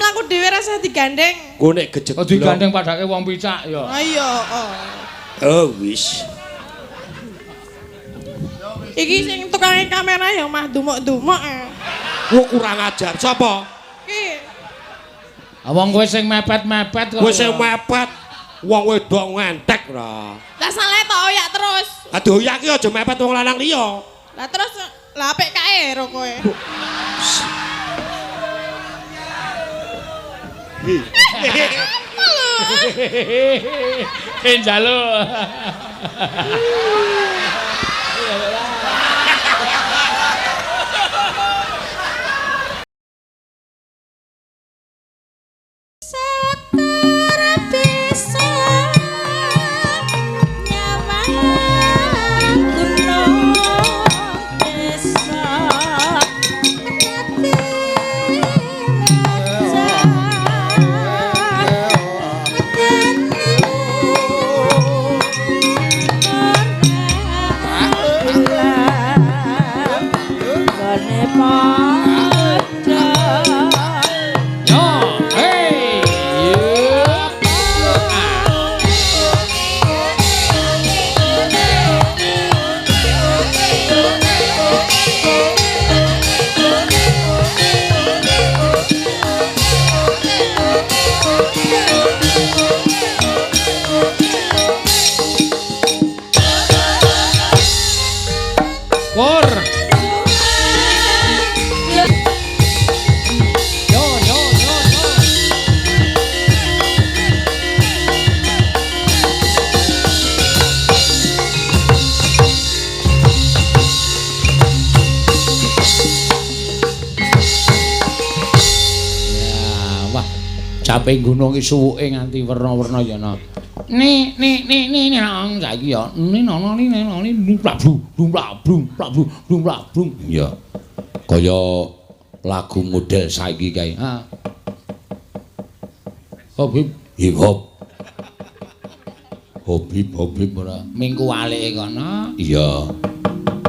mlaku dhewe rasa digandeng. Ku nek gejek. Oh digandeng padake wong picak ya. Ayo, oh. Oh wis. Iki sing tukange kamera ya mah dumuk-dumuk. Wo kurang ajar sapa? Iki. Wong kowe sing mepet-mepet kok. Kowe sing mepet. Wong wedok ngentek ra. Lah salah tok oyak terus. Aduh oyak ki aja mepet wong lanang liya. Lah terus lah apik kae ro kowe. Njaluk. Caping gunung iki suwuke nganti werna-werna ya no. Ni ni ni ni nang saiki ya. Ni no ni ni ni blablu blablu blablu blablu. Ya. Kaya lagu model saiki kae. Ha. Hop hip hop. Hop hip hop hip ora. Mingku walike kono. Iya.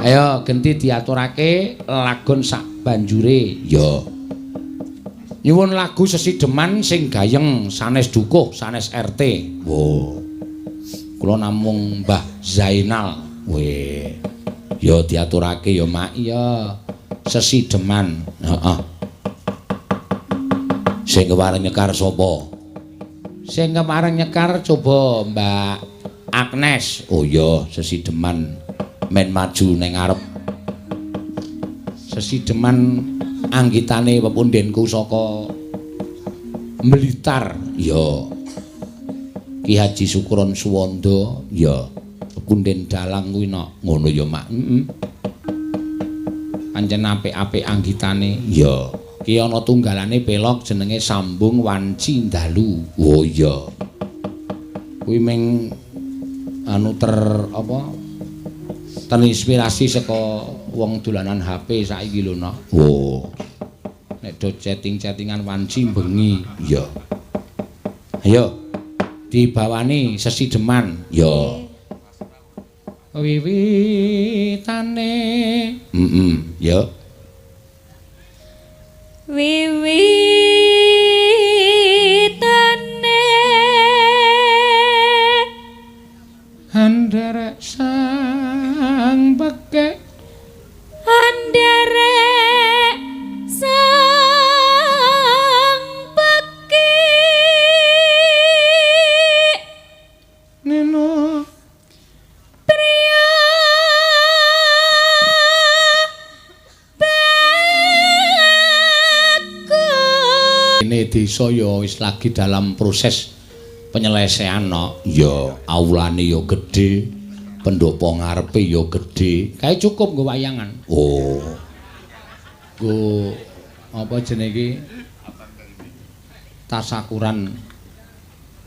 Ayo genti diaturake lagon sak banjure. Ya. Nyuwun lagu sesideman sing gayeng sanes dukuh sanes RT. Wo. Kula namung Mbah Zainal. Weh. Ya diaturake ya Mak ya. Sesideman. Heeh. Sing kepareng nyekar sapa? Sing kepareng nyekar coba Mbak Agnes. Oh iya, sesideman men maju ning ngarep. Sesideman anggitane pepundenku saka Blitar ya. Ki Haji Sukron Suwanda ya. Pepunden dalang kuwi nok. Ngono ya Mak. Heeh. Pancen apik-apik anggitane ya. Ki ana tunggalane pelog jenenge Sambung Wanci Dalu. Oh iya. Kuwi ming anu ter apa? Terinspirasi saka wong dolanan HP saiki lho nok. Oh. Nek do chatting-chattingan wanci bengi. Iya. Ayo dibawani sesideman. Ya. Wiwitane. Heeh, ya. Wiwitane anderek sang pekek, anderek sang pekek, neno priya bagus. Ini desa ya wis lagi dalam proses penyelesaian no. Ya aulane ya gedhe, pendopo ngarepe ya gedhe. Kae cukup nggo wayangan. Oh. Nggo apa jenenge iki? Tasakuran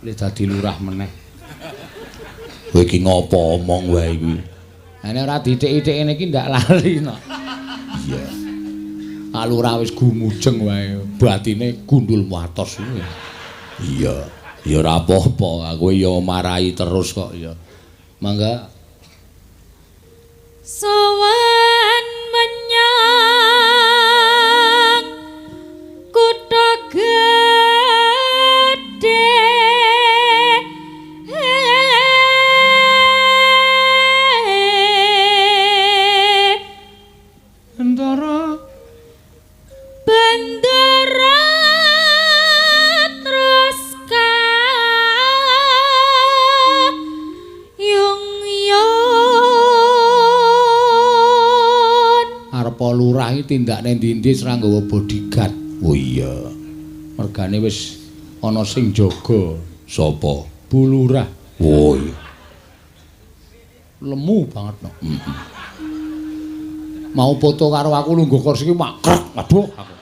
le dadi lurah meneh. Kowe iki ngopo omong wae iki? Lah nek ora dithik-ithik ngene iki ndak lali no. Iya. Pak Lurah wis gumujeng wae, batine gundul watos kuwi. Iya. Ya ora apa-apa, aku ya marahi terus kok ya. Mangga. Sowan menyang kutha tindak nang ndi-ndi ora nggawa bodyguard. Oh iya. Mergane wis ana sing jaga. Sapa? Bu Lurah. Oh iya. Lemu banget no. Heeh. Mau foto karo aku lungguh kursi iki makrek. Aduh aku.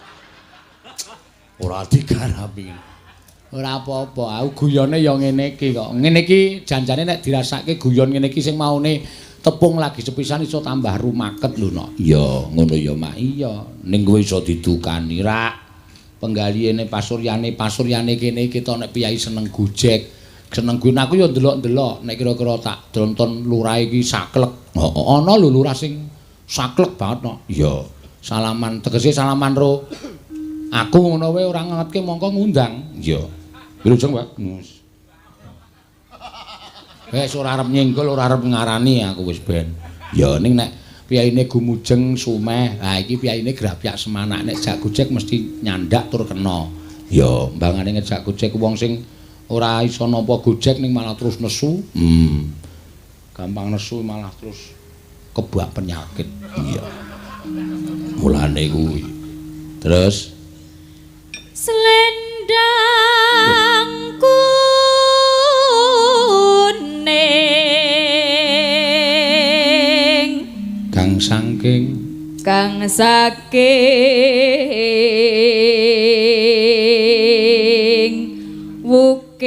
Ora digarapi. Ora apa-apa, aku guyone ya ngene iki kok. Ngene iki janjane nek dirasake guyon ngene iki sing maune tepung lagi sepisan iso tambah rumaket lho nok. Iya, ngono ya, Mak. Iya, ning kowe iso didukani rak. Penggalihane pasuryane, pasuryane kene iki to nek piyai seneng gojek, seneng guyon aku ya ndelok-ndelok nek kira-kira tak tonton lurah iki saklek. Heeh, ana lho lurah sing saklek banget nok. Iya. Salaman tegese salaman ro aku ngono wae ora ngetke mongko ngundang. Iya. Wilujeng, Pak. Wis ora arep nyenggol, ora arep ngarani aku wis ben. Ya ning nek piyaine gumujeng sumeh, ha iki piyaine grapyak semanak nek jak gojek mesti nyandak tur kena. Ya, mbangane ngejak gojek wong sing ora iso nampa gojek ning malah terus nesu. Gampang nesu malah terus kebak penyakit. Iya. Mulane kuwi. Terus selendang kuning kang saking wukir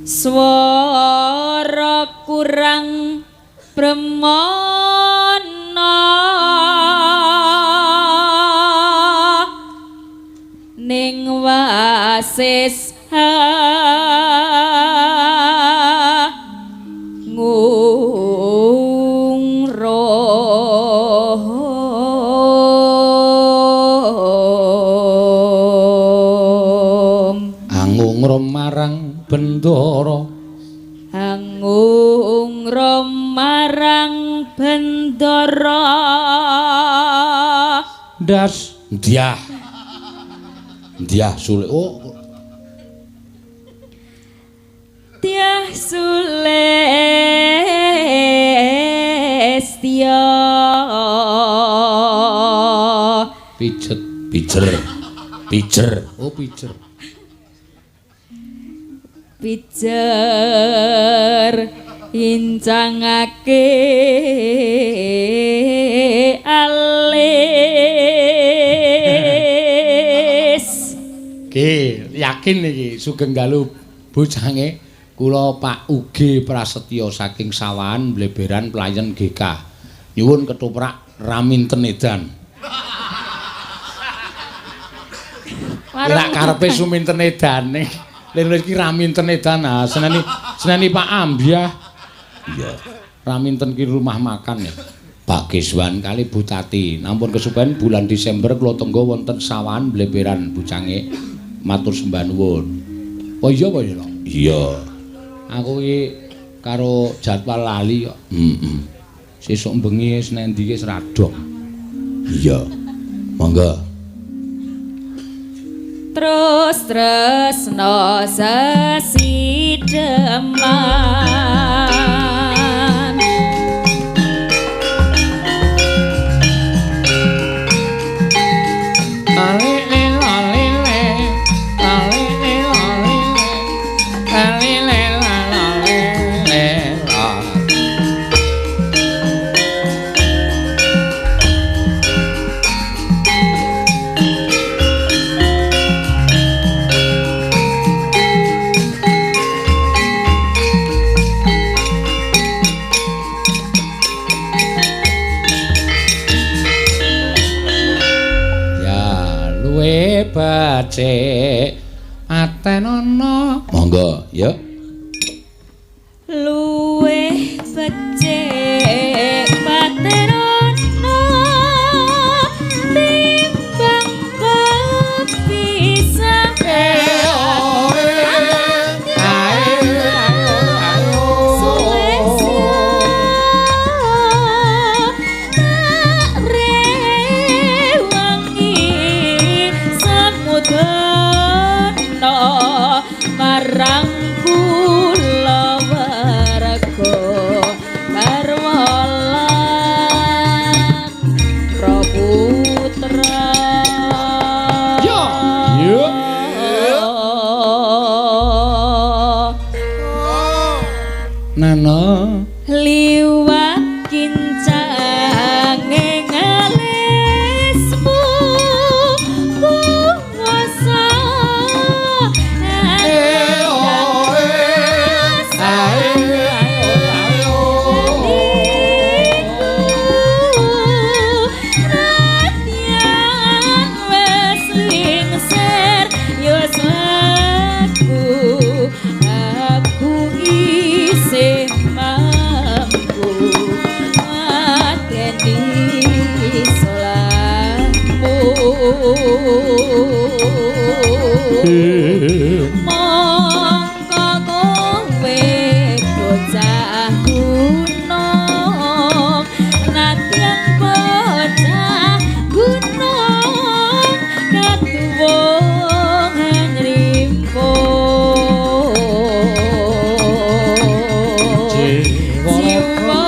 swara kurang premana ning wasis ngungrong angungrum marang bendara, angungrum marang bendara das ndiah ndiah sule. Oh Dyah Sulestya pijet pijer pijer. Oh pijer pijer incangake alis. Ki yakin iki sugeng dalu bocange kula Pak Uge Prasetyo saking Sawahan Bleberan Playen GK. Nyuwun ketoprak Raminten edan. Lak karepe Suminten edane. Lha iki Raminten edan. Ah seneni seneni Pak Ambyah. Iya. Raminten ki rumah makan ya. Pak Kiswan kali Bu Tati. Nampun kesupen bulan Desember kula tenggo wonten Sawahan Bleberan bocange matur sembah nuwun. Oh iya apa ya? Iya. Aku iki karo jadwal lali kok. Heeh. Sesuk bengi wis nang ndi wis radok. Iya. Monggo. Terus tresno sesideman becik atenono. Monggo ya. Luwih becik patenono timbang kepisah. Nana liwat kincange ngalismu kuwasa Radyan wis lingsir yuswaku aku isih mampu mateni salahmu. Mongko kowe bocah gunung, nadyan bocah gunung katuwung ngrimpo. Jiwa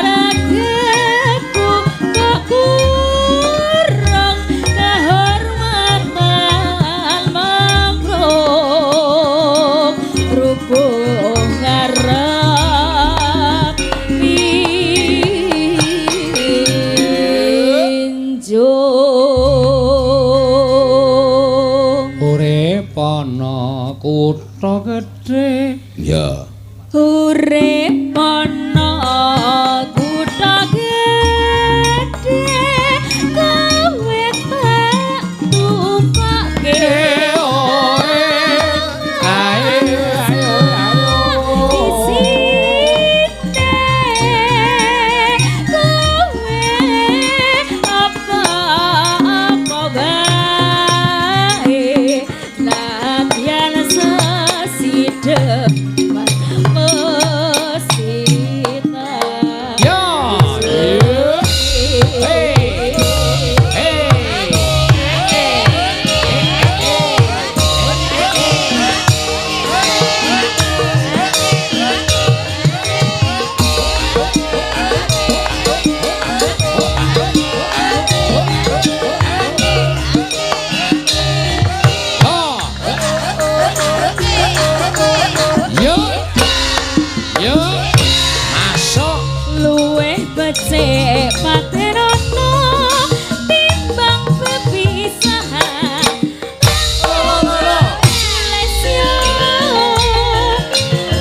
ragaku kok kurang kehormatan makhluk rubung ngarep pinjung. Urip ana kutha gedhe. Ya. Urip ana kutha gedhe kowe tak tukoke isine kowe apa-apa wae nadyan sesideman mesti tak Ya. Hey. Hey. Yo. Yo. Masuk. Luwih becik paterana timbang pepisahan. Lesya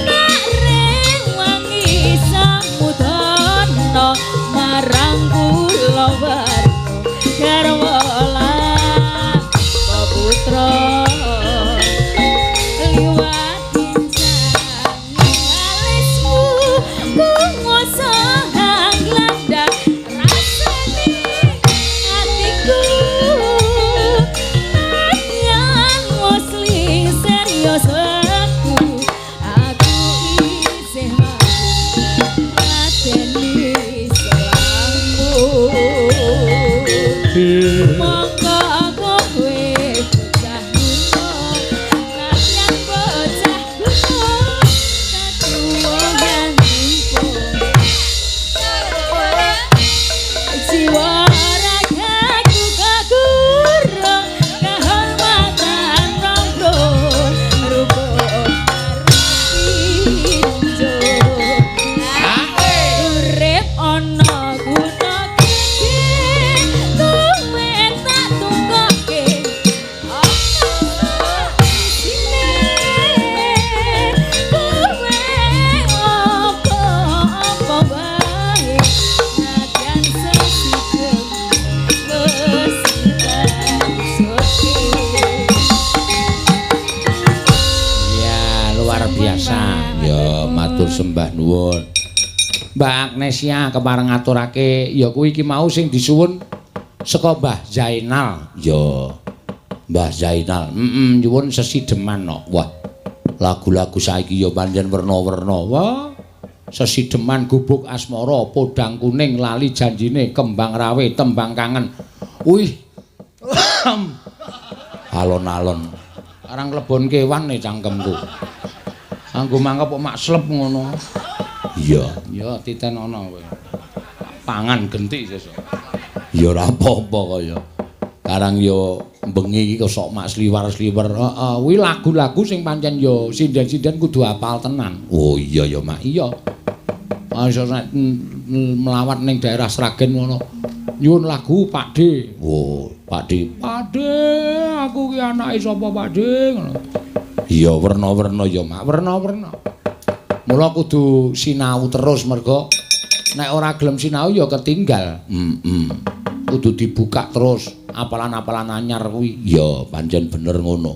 tak rewangi samudana marang kula warga garwa lan peputra liwat pincang alismu kuwasa nglandak rasane atiku nadyan muslim serius aku aku isih mampu mateni salahmu. Monggo kowe bocah gunung, nadyan bocah gunung katuwuhan impung. Jiwa ragaku kakurang kehormatan ronggo rubung pinjung. Urip ana kutha gedhe kowe tak tukoke apa isine kowe apa-apa wae nadyan sesidem mesti tak Ya, luar biasa. Ya, matur sembah nuwun. Mbak Agnesia kepareng ngaturake ya kuwi iki mau sing disuwun saka Mbah Zainal. Ya. Mbah Zainal. Heeh, nyuwun sesideman no. Wah. Lagu-lagu saiki ya pancen werna-werna. Wah. Sesideman gubuk asmara, podang kuning, lali janjine, kembang rawe, tembang kangen. Wih. Alon-alon. Arang klebon kewan nih cangkemku. Anggo mangkep kok mak slep ngono. Iya. Ya titen ana kowe. Pangan genti sesuk. Ya ora apa-apa kaya. Karang ya Bengi iki kok sok mak sliwar-sliwer. Heeh, kuwi lagu-lagu sing pancen ya sinden-sinden kudu hafal tenan. Oh iya ya, Mak. Iya. Masa nek melawat ning daerah Sragen ngono. Nyuwun lagu Pak D. Oh, Pak D. Pak D, aku ki anake sapa Pak D ngono. Iya, werna-werna ya, Mak. Werna-werna. Mula kudu sinau terus mergo nek ora gelem sinau ya ketinggal. Heeh. Kudu dibuka terus apalan-apalan anyar kuwi. Ya, pancen bener ngono.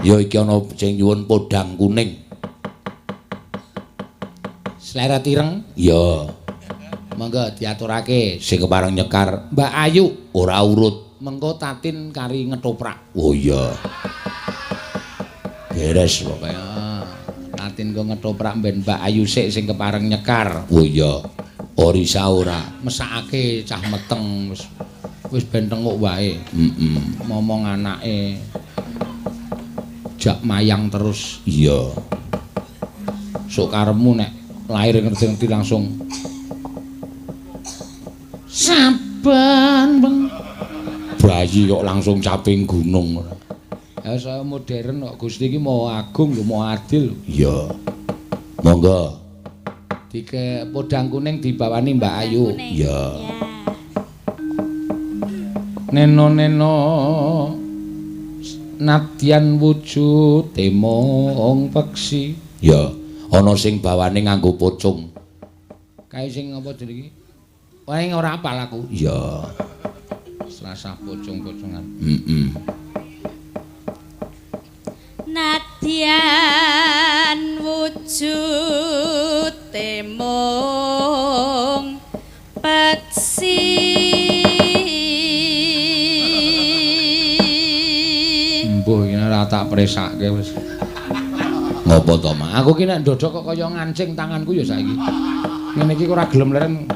Ya iki ana sing nyuwun podang kuning. Sleret ireng? Ya. Monggo diaturake. Sing kepareng nyekar Mbak Ayu ora urut. Mengko Tatin kari ngetoprak. Oh iya. Beres pokoke. Tatin kok ngetoprak ben Mbak Ayu sik sing kepareng nyekar. Oh iya. Orisa ora. Mesakake cah meteng wis wis ben tenguk wae. Heeh. Momong anake jak mayang terus. Iya. Sok karepmu nek lahir ngerti-ngerti langsung saben beng. Bayi kok langsung caping gunung ora. Ya saya modern kok Gusti iki mau agung lho, mau adil. Iya. Monggo. Dike podang kuning dibawani Mbak Ayu. Iya. Neno-neno nadyan wujud mung peksi. Ya, ana sing bawane nganggo pocong. Kae sing apa jenenge iki? Wae ora apal aku. Iya. Serasah pocong-pocongan. Heeh. Nadyan wujud mung peksi. Mbuh iki ora tak presake wis. Ngopo to, Mak? Aku ki nek ndodok kok kaya ngancing tanganku ya saiki. Ngene iki ora gelem leren.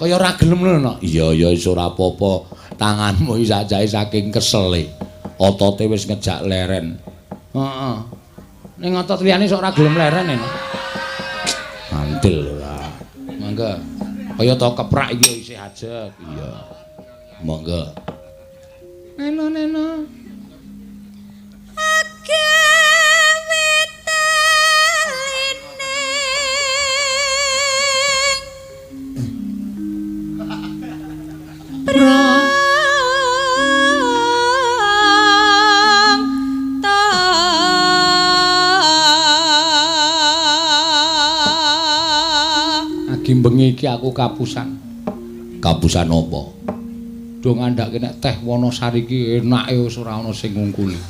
Kaya ora gelem lho, Nok. Iya ya wis ora apa-apa. Tanganmu iki sakjane saking kesele. Otote wis ngejak leren. Heeh. Ning otot liyane sok ora gelem leren e. Mantil ora. Monggo. Kaya to keprak iki isih ajeg. Iya. Monggo. Neno neno. Agi bengi iki aku kapusan. Kapusan apa? Do ngandhake nek teh Wonosari iki enake wis ora ana sing ngungkuli.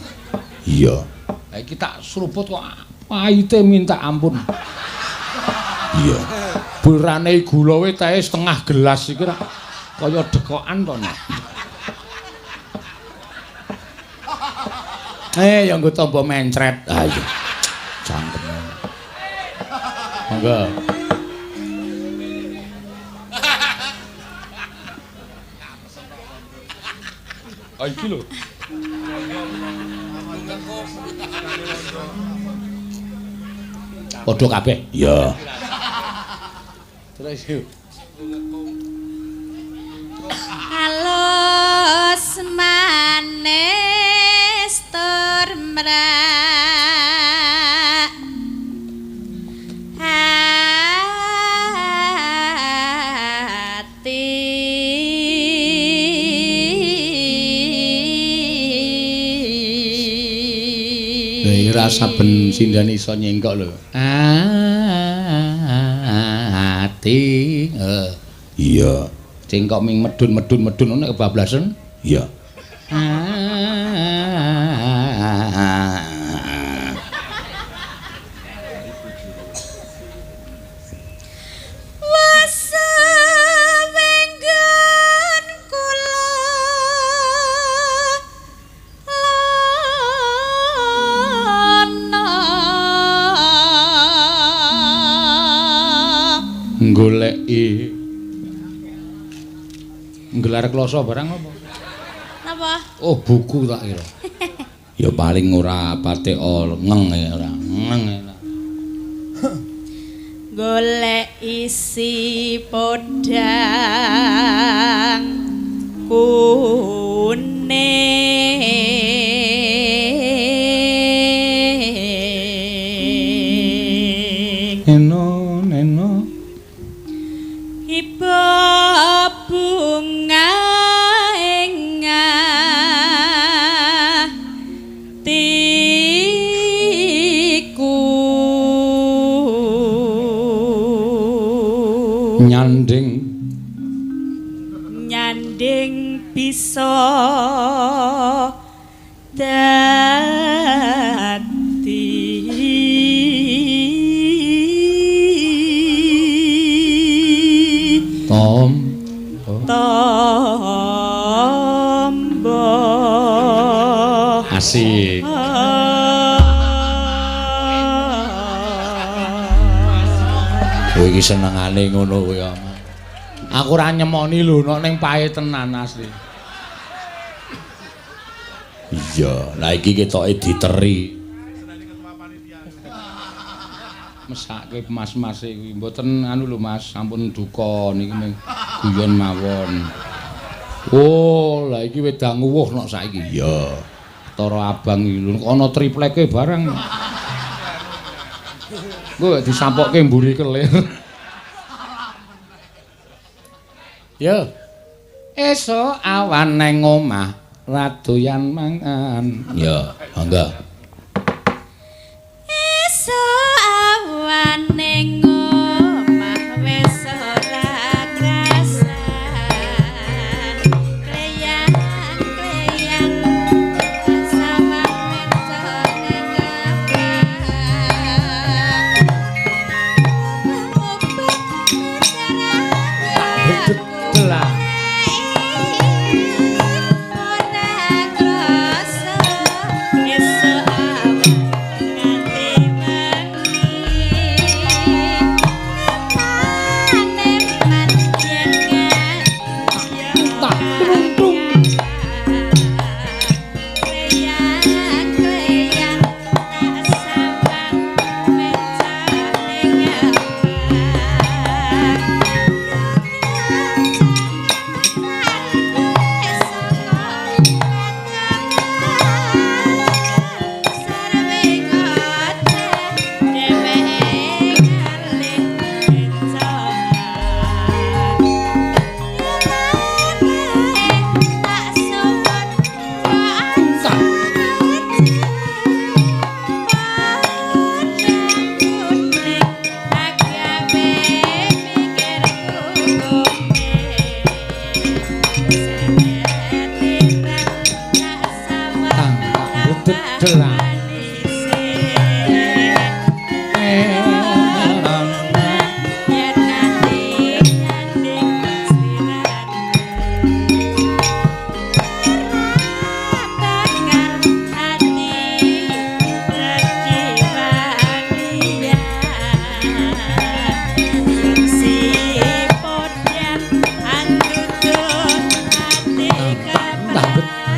Iya. Lah iki tak seruput kok pahite minta ampun. Iya. Burane gula we teh setengah gelas iki rak kaya dekokan to nek. Ya nggo tombo mencret. Ah iya. Cangkem. Monggo. Ah iki lho. Padha kabeh. Iya. Terus yuk. Halus manis tur mrak hati. Lha iki rasa ben sindane iso nyengkok lho. Ati. Iya. Cengkok ming medun-medun-medun nek kebablasan. Iya. Wasewenggon kula lana Goleki nggelar kloso barang apa? Napa? Oh, buku tak kira. Ya paling ora patek ngeng ya ora. Ngeng ya. Golek isi podang kuning. Eno neno Iba bunga ing atiku nyanding nyanding bisa dadi tom tombo. Asik. Kowe iki senengane ngono kuwi. Aku ora nyemoni lho nek ning pae tenan asli. Iya, lah iki ketoke diteri. Mesake mas-mas kuwi mboten anu lho Mas, sampun duka niki mung guyon mawon. Oh, lah iki wedang uwuh nok saiki. Iya. Tara abang iki lho ana tripleke barang. Engko disampokke mburi kelir. Yo. Esuk awan nang omah ra doyan mangan. Ya, monggo. Esuk awan ning omah wis ora krasan. Kleyang-kleyang sawang mencone kabeh. Belah. Ora krasa esuk awan nganti wengi. Eman-eman yen Tak trung-trung. Kleyang-kleyang tak sawang mencane ngabang. Delah.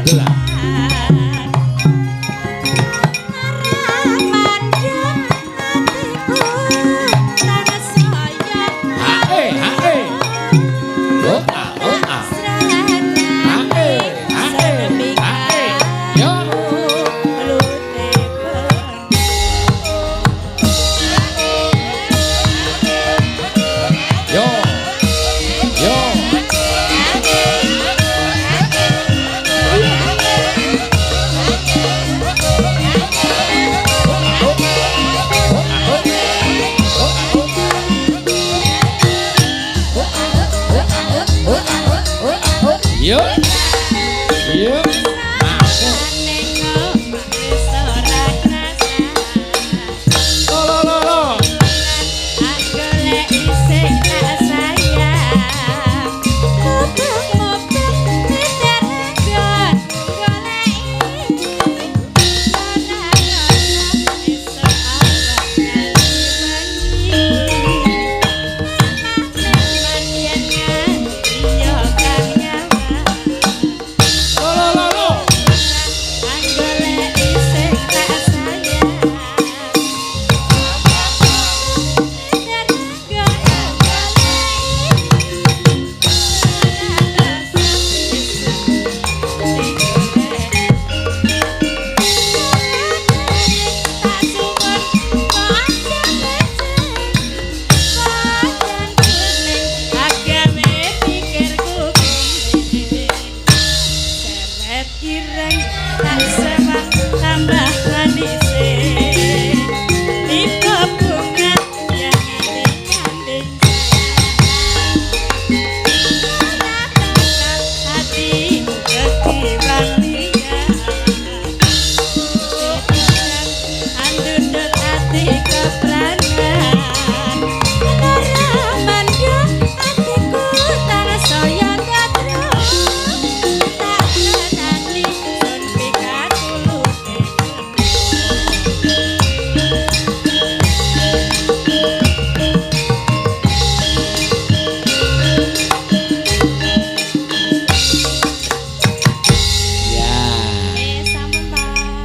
Delah. Hae, hae. Oh, ah, oh, ah. Hae, hae, hae. Yo. Yo. Yo. Yo. Yo. Masuk. Lo lo lo lo.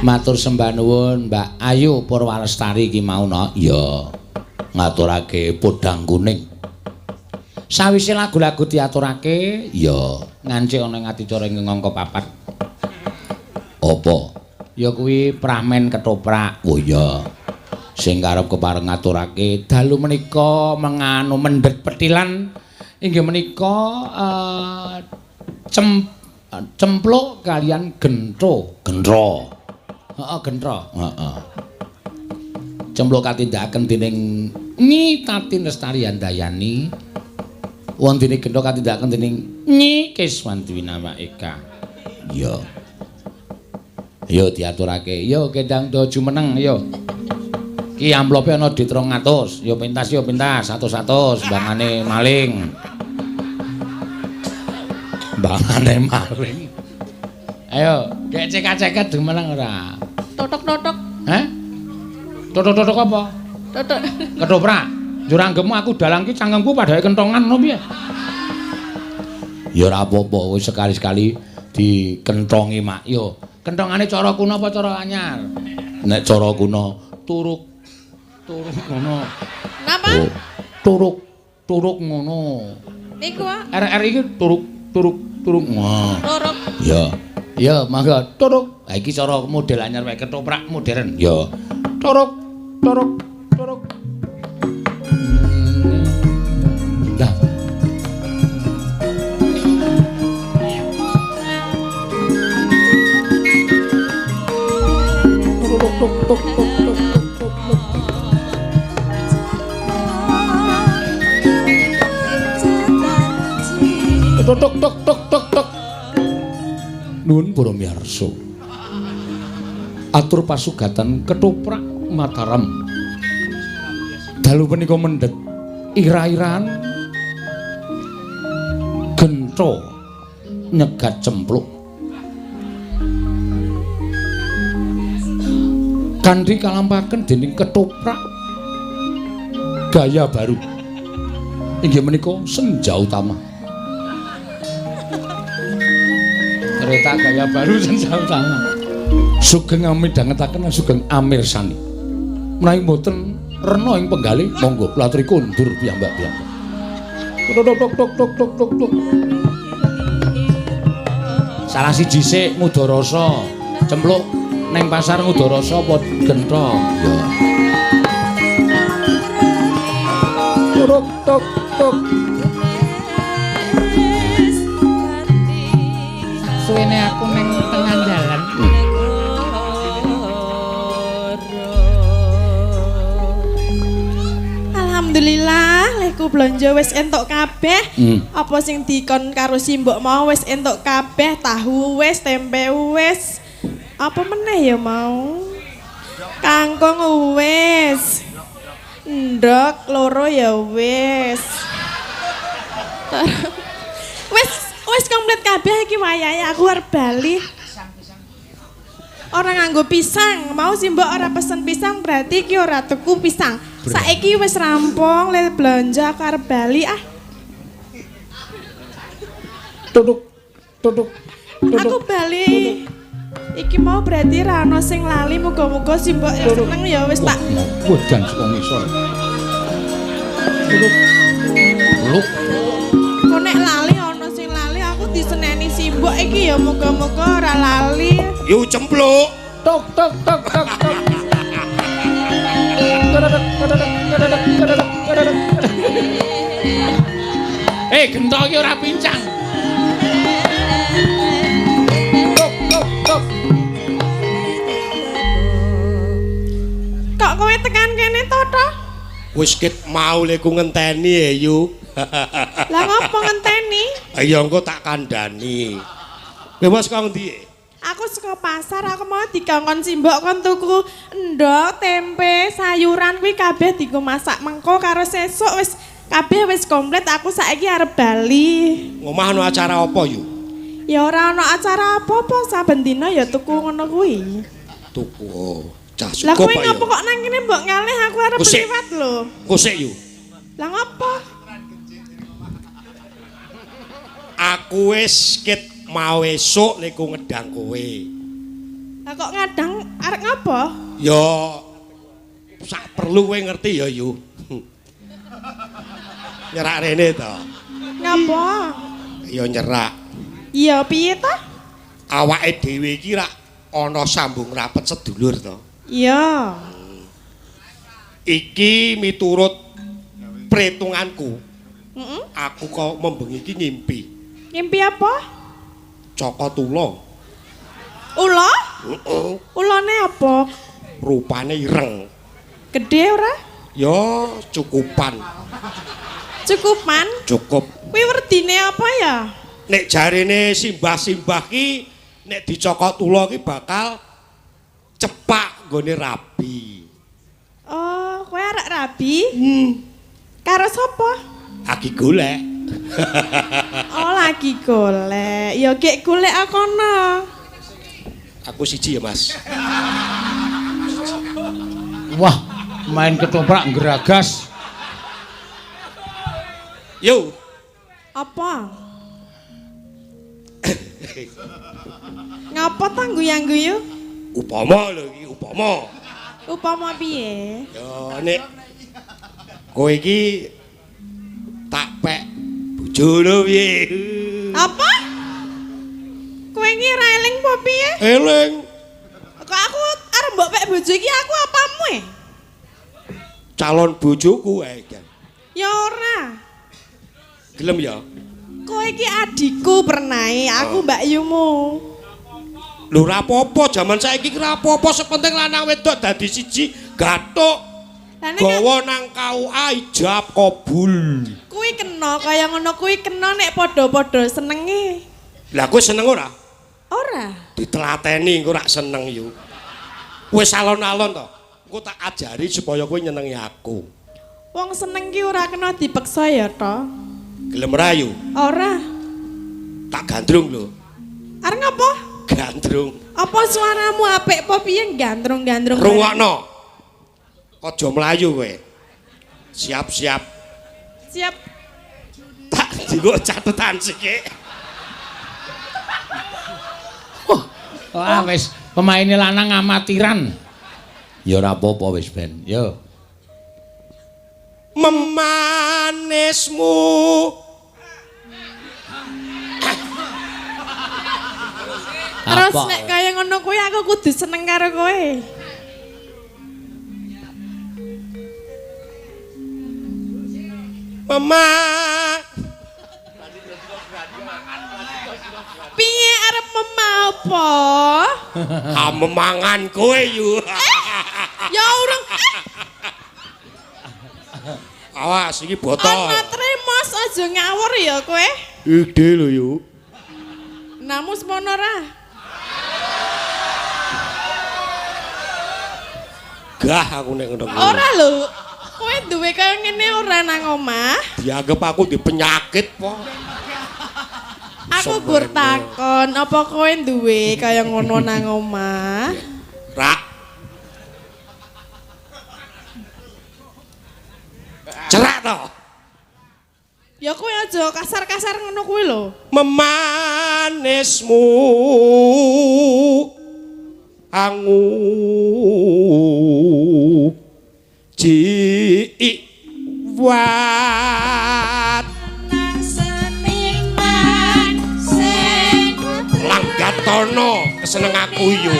Matur sembah nuwun Mbak Ayu Purwalestari iki mau no. Iya. Ngaturake podang kuning. Sawise lagu-lagu diaturake, ya ngancik ana ing adicara ing angka 4. Apa? Ya kuwi pramen ketoprak. Oh iya. Sing karep kepareng ngaturake dalu menika menganu mendhet petilan inggih menika cempluk kalian gentro. Gentro. Heeh, gentro. Heeh. Cempluk katindakaken dening Nyi Tatin Lestari Handayani. Wontene gentro katindakaken dening Nyi Kiswanti Winawa Eka. Iya. Yo diaturake. Yo kendang do jumeneng yo. Ki amplope ana dit 200. Yo pentas yo pentas 100-100 bangane maling. Bangane maling. Ayo, gek cekak-ceket jumeneng ora? Totok-totok. Heh? Totok-totok apa? Totok. Ketoprak. Njur anggepmu aku dalang ki cangkemku padhae kentongan ngono piye? Ya ora apa-apa, wis sekali-sekali dikentongi mak. Yo, kentongane cara kuno apa cara anyar? Nek cara kuno turuk turuk ngono. Napa? Oh, turuk turuk ngono. Niku, Pak. RR iki turuk turuk turuk. Wah. Turuk. Ya. Ya, mangga turuk. Ha iki cara model anyar wae ketoprak modern. Ya. Turuk turuk turuk. Dah. Tuk tuk tuk tuk tuk tuk tuk. Tuk tuk tuk tuk tuk tuk. Nuwun para miyarsa. Atur pasugatan ketoprak Mataram. Dalu punika mendhet ira-iran gentho nyegat cempluk. Kanthi kalampaken dening ketoprak gaya baru. Inggih menika Senja Utama. Kereta gaya baru Senja Utama. Sugeng amidhangetaken sugeng amirsani. Menawi mboten rena ing penggalih monggo kula aturi kondur piyambak-piyambak. Tuk tuk tuk tuk tuk tuk tuk. Salah siji sik ngudarasa. Cempluk neng pasar ngudarasa apa gentho? Ya. Tuk tuk tuk. Suwene aku neng tengah dalan. Alhamdulillah, lehku blonjo wis entuk kabeh. Apa sing dikon karo simbok mau wis entuk kabeh, tahu wis, tempe wis. Apa meneh ya mau? Kangkung wis. Ndok loro ya wis. Wis wis komplit kabeh iki wayahe aku arep bali. Ora nganggo pisang, mau simbok ora pesen pisang berarti iki ora tuku pisang. Saiki wis rampung le blonjo aku arep bali ah. Tutuk tutuk. Aku bali. Iki mau berarti ra ono sing lali, muga-muga simbok ya seneng ya wis tak. Wedan saka ngisor. Tutuk. Luk. Kok nek lali ono sing lali aku diseneni simbok iki ya muga-muga ora lali. Yu cempluk. Tok tok tok tok tok. Gentho iki ora pincang. Tok tok tok. Kok kowe tekan kene to, Toh? Wis ket mau leku ngenteni ya, Yu. Lah ngopo ngenteni? Ya engko tak kandhani. Kowe wis kok ngendi? Aku saka pasar, aku mau dikongkon simbok kon tuku endhog, tempe, sayuran kuwi kabeh dienggo masak mengko karo sesuk wis kabeh wis komplit, aku saiki arep bali. Ngomah ana acara apa, Yu? Ya ora ana acara apa-apa, saben dina ya tuku ngono kuwi. Tuku. Oh, cah Lah cukup kowe ya. ngopo kok nang kene mbok ngalih aku arep liwat lho. Kosik, Yu. Lah ngopo? Aku wis ket mau esuk leku ngedang kowe. Lah Lah kok ngadang arek ngapa? Ya sak perlu kowe ngerti ya, Yu. Nyerak rene to. Ngapa? Ya nyerak. Iya piye ta? Awake dhewe iki rak ana sambung rapet sedulur to. Iya. Iki miturut perhitunganku. Heeh. Aku kok membengi iki ngimpi. Ngimpi apa? Cokot ula. Ula? Heeh. Ulane apa? Rupane ireng. Gede ora? Ya cukupan. Cukupan? Cukup. Kuwi werdine apa ya? Nek jarene simbah-simbah ki nek dicokot ula ki bakal cepak nggone rabi. Oh, kowe arek rabi? Karo sapa? Lagi golek. Oh, lagi golek. Ya gek golek akono. Aku siji ya, Mas. Wah, main ketoprak geragas. Yo. Apa? Ngapa ta guyang-guyu? Upama lho iki, upama. Upama piye? Ya nek kowe iki tak pek bojo lho piye? Apa? Kowe iki ora eling apa piye? Eling. Kok aku arep mbok pek bojo iki aku apamu e? Calon bojoku ae, Gan. Ya ora. Gelem ya? Kowe iki adikku pernae, aku mbakyumu. Lho ora apa-apa, jaman saiki ki ora apa-apa, sepenting lanang wedok dadi siji, gathuk. Gawa nang KUA ijab kabul. Kuwi kena kaya ngono kuwi kena nek padha-padha senenge. Lah kowe seneng ora? Ora. Ditelateni engko rak seneng yo. Wis alon-alon to. Engko tak ajari supaya kowe nyenengi aku. Wong seneng ki ora kena dipeksa ya to. Gelem ora yo? Ora. Tak gandrung lho. Arep ngapa? Gandrung. Apa suaramu apik apa piye gandrung-gandrung? Rungokno. Aja mlayu kowe. Siap-siap. Siap. Tak digo catetan sithik. Wah, wis pemaine lanang amatiran. Ya ora apa-apa wis ben. Yo. Memanismu. Terus nek kaya ngono kuwi aku kudu seneng karo kowe. Mama. Piye arep mema apa? Ah memangan kowe yu. Ya urung. Awas iki botol. Ana tremos aja ngawur ya kowe. Ide lho yu. Namu semono ra. Gah aku nek ngono kuwi. Ora lho. Kowe duwe kaya ngene ora nang omah? Dianggep aku di penyakit po. Aku gur takon, apa kowe duwe kaya ngono nang omah? Rak. Cerak to. Ya kowe aja kasar-kasar ngono kuwi lho. Memanismu angu jiwat nang seniman sing langgatono keseneng aku yo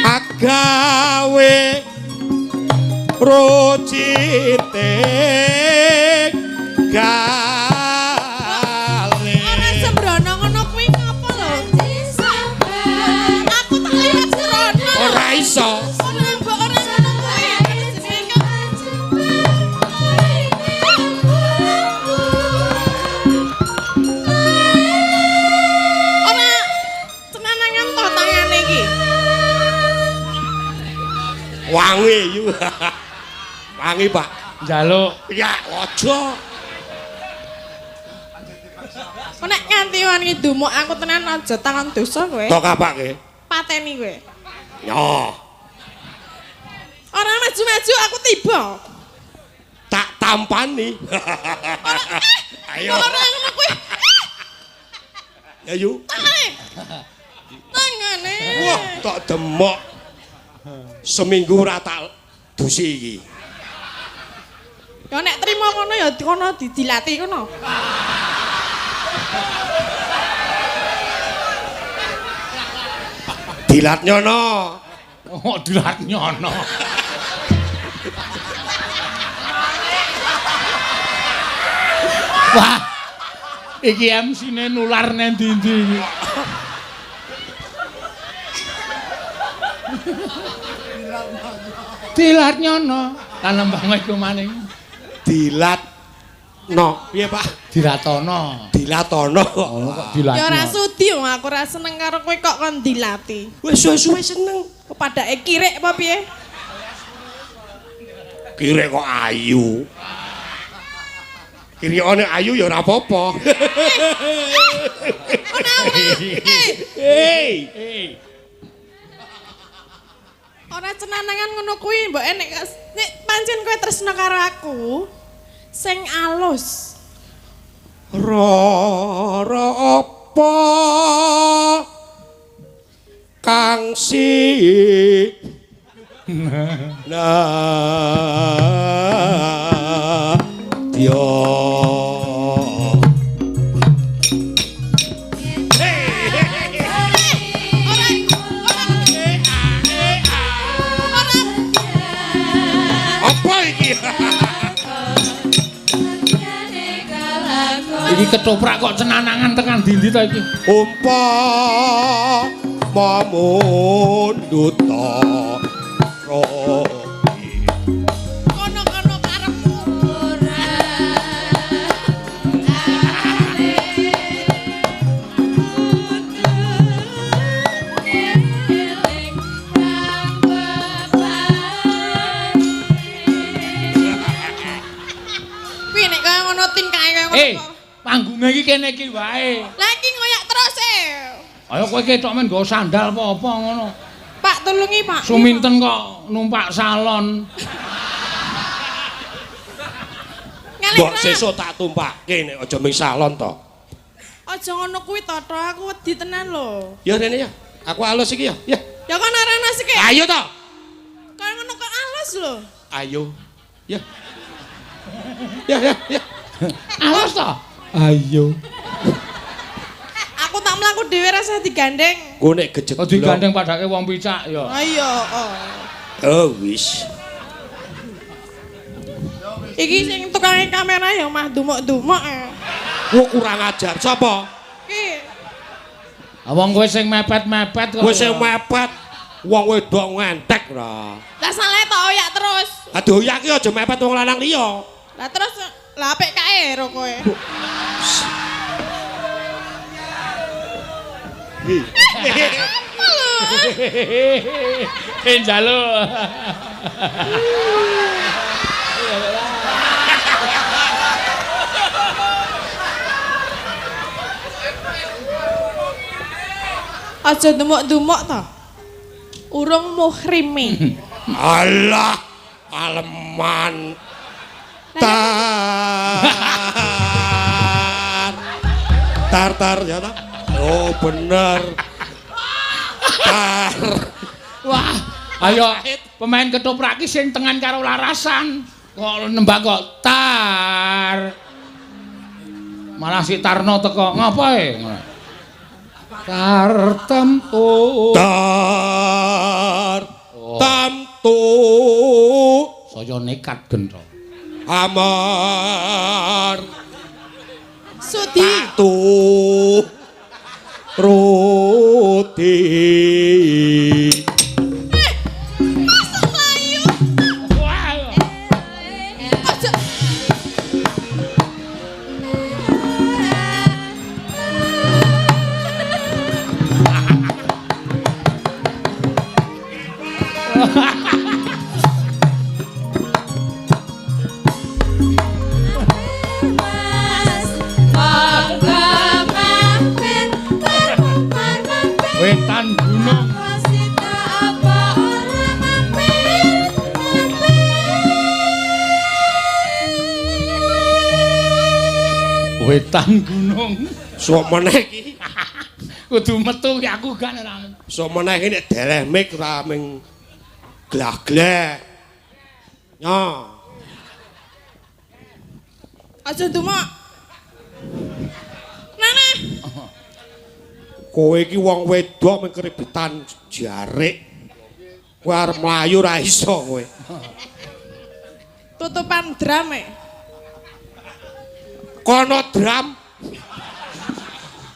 agawe rocite gale. Ora sembrono ngono kuwi ngapa lho? Aku tak liwat sembrono. Ora iso. Ora mbok ora ngono kuwi. Ora cenanangan to tangane iki. Wangi yu. Wangi, Pak. Njaluk. Ya, aja. Kok nek nganti wangi dumuk aku tenan aja tangan dosa kowe. Tok apake? Pateni kowe. Nyoh. Ora maju-maju aku tiba. Tak tampani. Ora Ayo. Ora ngono kuwi. Ya yu. Tangane. Tangane. Wah, tak demok. Seminggu ora tak dusi iki. Ya nek trimo ngono ya kono didilati kono. Dilat nyono. Oh, dilat nyono. Wah. Iki MC-ne nular nang ndi-ndi iki. Dilat nyono. Lan nembang iku maning. Dilat no. Piye, Pak? Dilatono. Dilatono. Oh, kok dilat. Ya ora sudi wong aku ora seneng karo kowe kok kon dilati. Wis suwe-suwe seneng. Kok padake kirik apa piye? Kirik kok ayu. Kirikane ayu ya ora apa-apa. Ora ora. Hei. Hei. Ora cenanangan ngono kuwi mbok nek nek pancen kowe tresno karo aku sing alus. Rara apa kang si nah yo. Apa iki? Iki ketoprak kok cenanangan tekan ndi-ndi ta iki? Umpama mundut rogi. Kono-kono karepmu ora. Kuwi nek kaya ngono tingkahe kaya ngono. Panggunge iki kene iki wae. Lah iki ngoyak terus e. Ayo kowe ketok men nggo sandal apa-apa ngono. Pak tulungi, Pak. Suminten kok numpak salon. Mbok sesuk tak tumpake nek aja ming salon to. Aja ngono kuwi to, aku wedi tenan lho. Ya rene ya. Aku alus iki ya. Ya. Ya kono rene sik. Ayo to. Kaya ngono kok alus lho. Ayo. Ya. Ya ya ya. Alus to? Ayo. Aku tak mlaku dhewe rasa digandeng. Ku nek gejet. Kok digandeng padake wong picak ya. Ayo. Oh wis. Iki sing tukang kamera ya mah dumuk-dumuk. Wo kurang ajar sapa? Iki. Wong kowe sing mepet-mepet kok. Kowe sing mepet wong wedok ngentek ra. Lah salah tok oyak terus. Aduh oyak ki aja mepet wong lanang liya. Lah terus lah apik kae ro kowe. Eh njaluk. Aja dumuk-dumuk to. Urung muhrime. Alah, aleman. Tar. Tar tar ya ta? Oh bener. Tar. Wah, ayo pemain ketoprak ki sing tengan karo larasan. Kok nembang kok tar. Malah si Tarno teko ngapa e? Tar temtu. Tar temtu. Saya nekat gentho. Amar. Sudi. Tu. Roti. Masuk mlayu. Aja. Wetan gunung. Wetan gunung. Suwek meneh iki. Kudu metu ki aku kan ora. So meneh iki nek deleh mik ora ming glah-gleh. Nyo. Aja ndumok. Nana. Kowe iki wong wedok ming keribetan jarik. Kowe arep mlayu ora iso kowe. Tutupan drum e. Kono drum.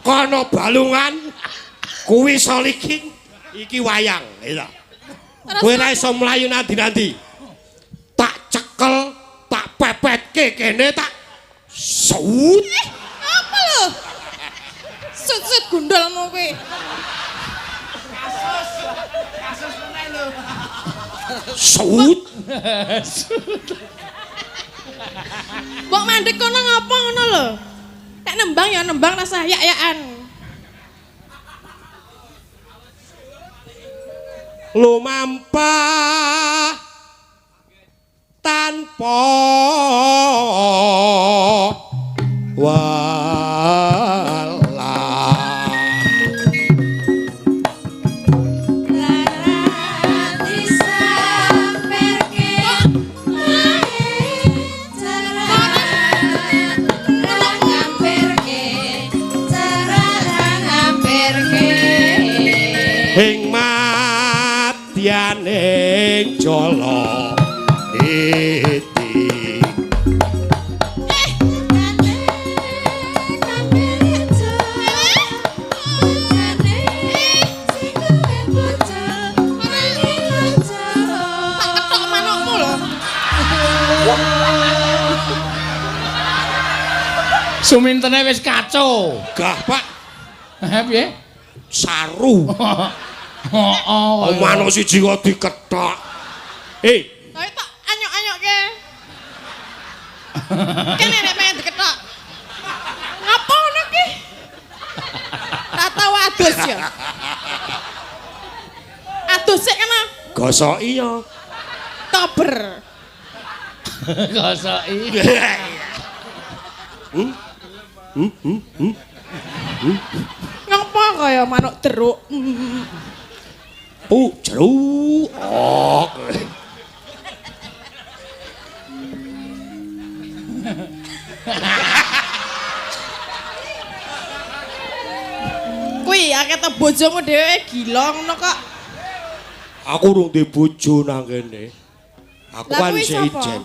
Kono balungan. Kuwi soliking. Iki wayang, iya. Kowe ora iso mlayu nanti-nanti. Tak cekel, tak pepetke kene tak sut. Apa lho? Sut-sut gundulmu kuwi. Kasus. Kasus meneh lho. Sut. Mbok mandek kono ngapa ngono lho? Nek nembang ya nembang rasah yak-yakan. Lumampah tanpa welah. Ing madyaning jala niti. Tak ketok manukmu lho. Sumintene wis kacau. Gah, Pak. Heh piye? Saru. Heeh. Manuk siji kok dikethok. Tapi tak anyok-anyokke. Kene nek pengen dikethok. Ngapa ngono ki? Tak tau adus ya. Adus sik kena. Gosoki ya. Kober. Gosoki. Ngapa kaya manuk jeruk? Pu jeruk. Oh. Kuwi akeh to bojomu dhewe gila ngono kok. Aku urung duwe bojo nang kene. Aku Lah kan kuwi isih sapa? ijen.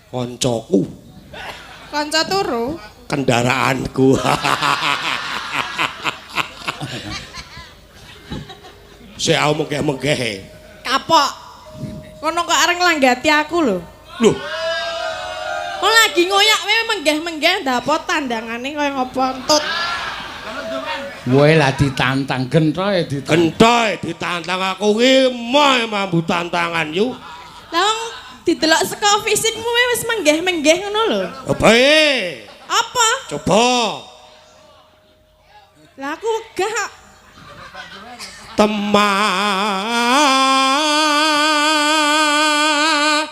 Koncoku, Kanca turu. kendaraanku. Sik aku menggeh-menggehe. Kapok. Kono kok arep nglanggati aku lho. Loh, Kok lagi ngoyak wae menggeh-menggeh ndapot tandangane kaya ngopo entut. Kowe lah ditantang gentoe ditantang. gentoe ditantang aku ki moh mambu tantangan yu. Lah wong didelok saka fisikmu wae wis menggeh-menggeh ngono lho. Bae. Apa? Coba Lah aku wegah kok. temah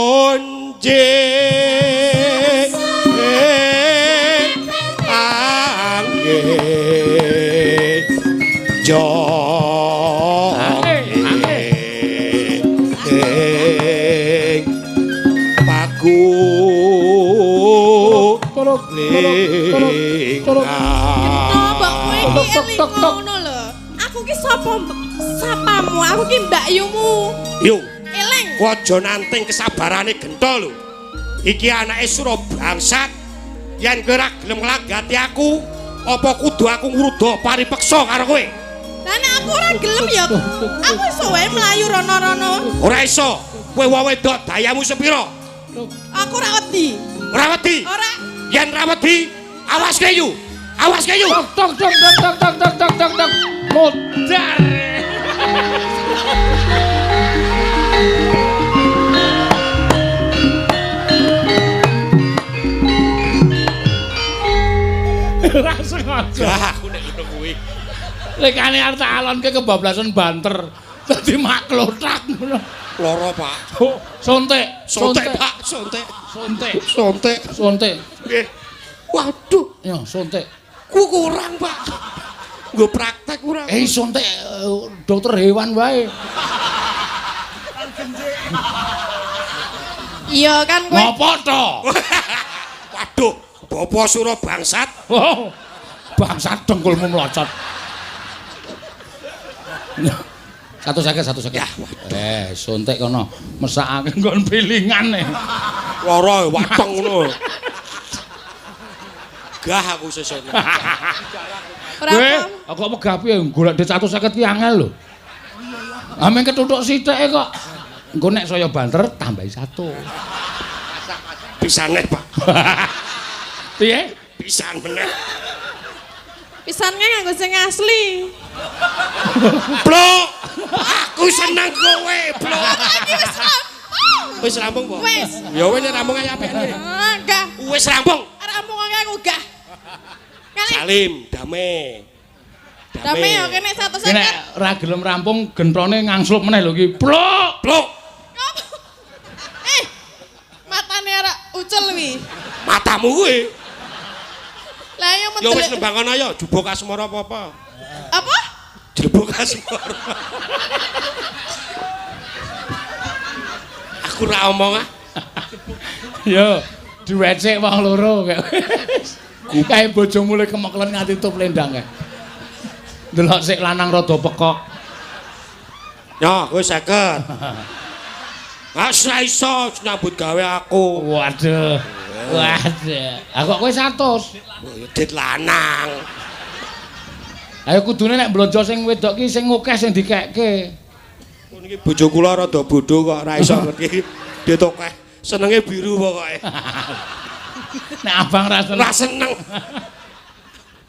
kunci angin joge ing paku Mbok kowe iki eling ngono lho. Aku ki sapa sapamu? Aku ki mbakyumu. Yo, Eling. kowe aja nanting kesabarane gento lho. Iki anake Sura bangsat. Yen kowe ora gelem nglanggati aku, apa kudu aku ngruda paripeksa karo kowe? Lah nek aku ora gelem ya aku iso wae mlayu rono-rono. Ora iso. Kowe wong wedok dayamu sepira? Aku ora wedi. Ora wedi. Ora. Yen ora wedi, awas kowe yu. Awas kowe yu. Tok tok tok tok tok tok tok tok tok. Modar. Ora sengaja. Lah aku nek ngono kuwi. Lekane arep tak alonke kebablasan banter. Dadi maklothak ngono. Loro, Pak. Oh, sontek, Sontek, Pak, sontek. Sontek, Sontek. sontek. Nggih. Waduh, Yo suntik. Ku kurang, Pak. Nggo praktek kurang. Suntik dokter hewan wae. Iya kan kowe. Ngopo to? Waduh, Bapak Sura bangsat. Oh. Bangsat dengkulmu mlocot. 150, 150. Ya, waduh. Suntik kono mesakake nggon pilingan e. Lara wateng ngono. Gah aku sesuk. Ora Kowe kok wegah piye golek dhuwit 150 ki angel lho. Ah meng ketuthuk sithike kok. Engko nek saya banter tambahi 1. Pisan neh, Pak. Piye? Pisan meneh. Pisan nganggo sing asli. Blok. Aku seneng kowe, blok. Iki wis rampung. Wis rampung, Po? Wis. Ya wis nek rampung ayo apikane. Enggak. Wis rampung. Rampung aku gah. Kali. Salim, dame. Dame yo kene 150. Ki nek ora gelem rampung genthone ngangslup meneh lho iki. Blok. Blok. Matane ora ucul wi. Matamu kuwi. Lah yo Ya wis mendelek. nembang kono ya, jubuk asmara apa-apa. Apa? Jubuk asmara. Aku ora omong ah. Yo, duet sik wong loro kae. Kae bojomu le kemeklen nganti tup lendang kae. Delok sik lanang rada pekok. Ya, kowe 50. Ah, ora iso nyambut gawe aku. Waduh. Waduh. Ah kok kowe 100. Oh, ya dit lanang. Ayo kudune nek blonjo sing wedok ki sing akeh sing dikekke. Niki bojo kula rada bodho kok ora iso ngerti. Dit akeh. Senenge biru pokoke. Nek abang ra seneng. Ora seneng.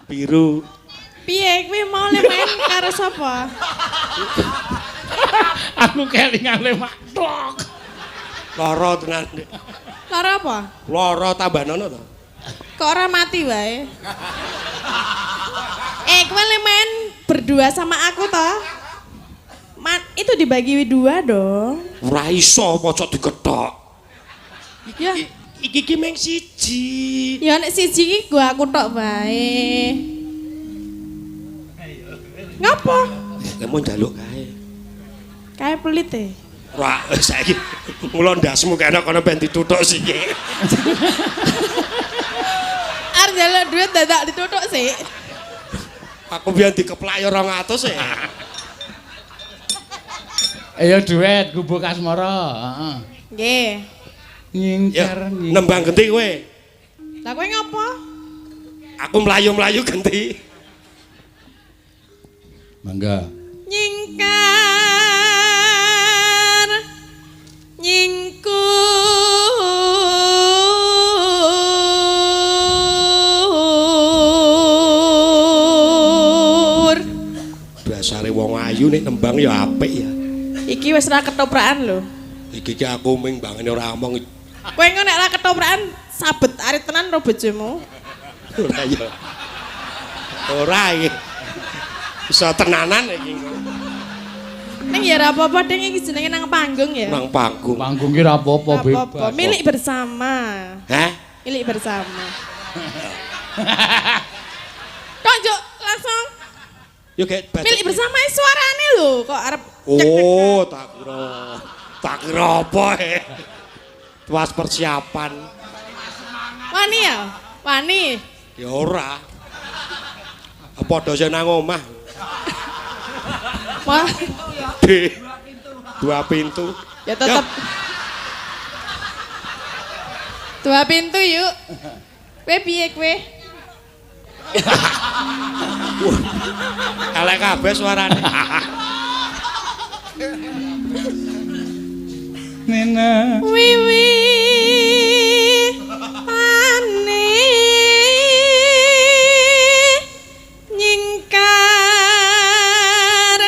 Biru. Piye kowe mau le main karo sapa? Aku kelingan le mak tok. Lara tenan. Dik. Lara apa? Lara tambahnono to. Kok ora mati wae? Kowe le main berdua sama aku toh? Itu dibagi dua dong. Ora iso pojok dikethok. Ya, Iki ki mung siji. ya nek siji iki gua aku tok wae. Ngapa? Lah mau njaluk kae. Kae pelit e. Ora saiki mula ndasmu kene kono ben dituthuk siki. Arep njaluk duit dadak dituthuk sik. Aku biyen dikeplak ya 200 e. Ayo duet gubuk asmara, heeh. Nggih. Nyingkar Ya, nembang genti kowe. Lah kowe ngapa? Aku mlayu-mlayu genti. Mangga. Nyingkar nyingkur Dasare wong ayu nek nembang ya apik ya. Iki wis ra ketoprakan lho. Iki ki aku ming bangane ora omong. Kowe engko nek ra ketoprakan sabet arit tenan ro bojomu. Ora ya. Ora iki. Bisa tenanan iki engko. Ning ya ora apa-apa ding iki jenenge nang panggung ya. Nang panggung. Panggung ki ora apa-apa Ora apa-apa, bebas. milik bersama. Hah? Milik bersama. Kok njuk langsung Yo gek baca. milik bersama suarane lho kok arep Oh, tak kira. Tak kira apa e. Tuas persiapan. Wani ya? Wani. Ya ora. Padha sing nang omah. Wah, D. Dua pintu. ya tetep. Dua pintu yuk. Kowe piye kowe? Elek kabeh suarane. Nena. Wiwi ane nyingkar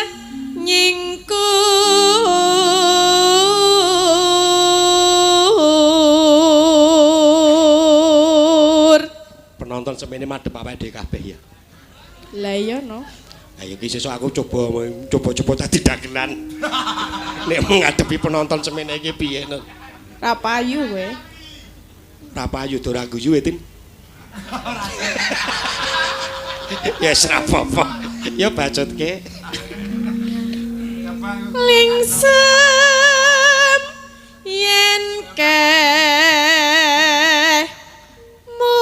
nyingkur Penonton semene madhep awake dhewe kabeh ya. Lah iya no. Ayo iki sesuk aku coba-coba dadi dagelan. Nek menghadapi penonton semene iki piye no? Ra payu kowe. Ra payu do ra guyu e, Tin. Ya wis ora apa-apa. Ya bacutke. Lingsem yen ke mutan.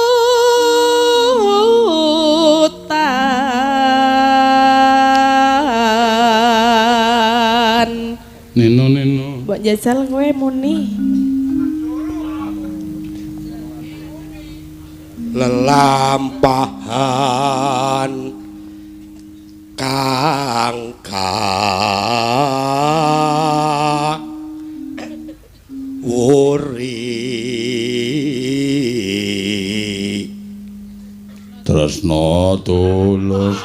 Nino nino. Mbok jajal kowe muni. Lelampahan kang wuri Tresna tulus.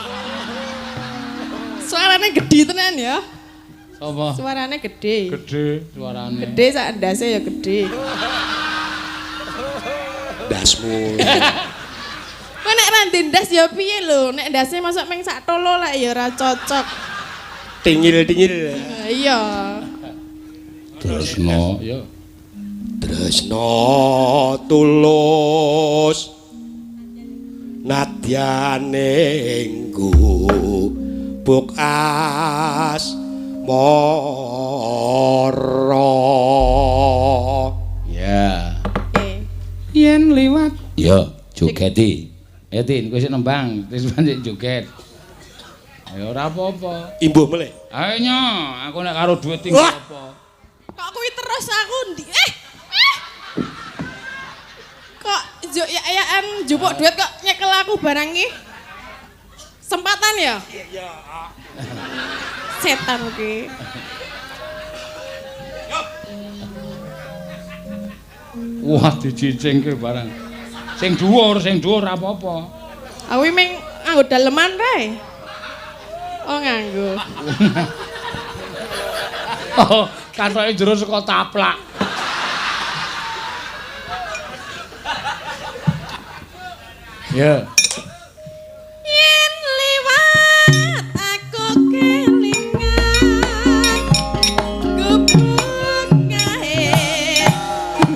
Suarane gedhe tenan ya. Sapa? Suarane gedhe. Gedhe suarane. Gedhe sak ndase ya gedhe. Ndasmu. Kowe nek ra ndas ya piye lho? Nek ndase mosok meng sak tolo lek ya ora cocok. Tingil-tingil. Iya. Tresna ya. Tresna tulus nadyane gubuk asmara. Ya. Yen liwat. Ya, jogeti. Ayo Tin, kowe sik nembang, wis pancen joget. Ayo ora apa-apa. Imbuh meleh. Ayo nyo, aku nek karo dhuwit tinggal apa. Kok kuwi terus aku ndi? Kok njuk yak-yakan njupuk dhuwit kok nyekel aku barang iki? Sempatan ya? Iya. Setan ki. Wah, dicicingke barang. Sing dhuwur ora apa-apa. Aku ming nganggo daleman rae. Oh, nganggo. Oh, katoke jero saka taplak. Ya. Yen liwat aku kelingan gubuk kae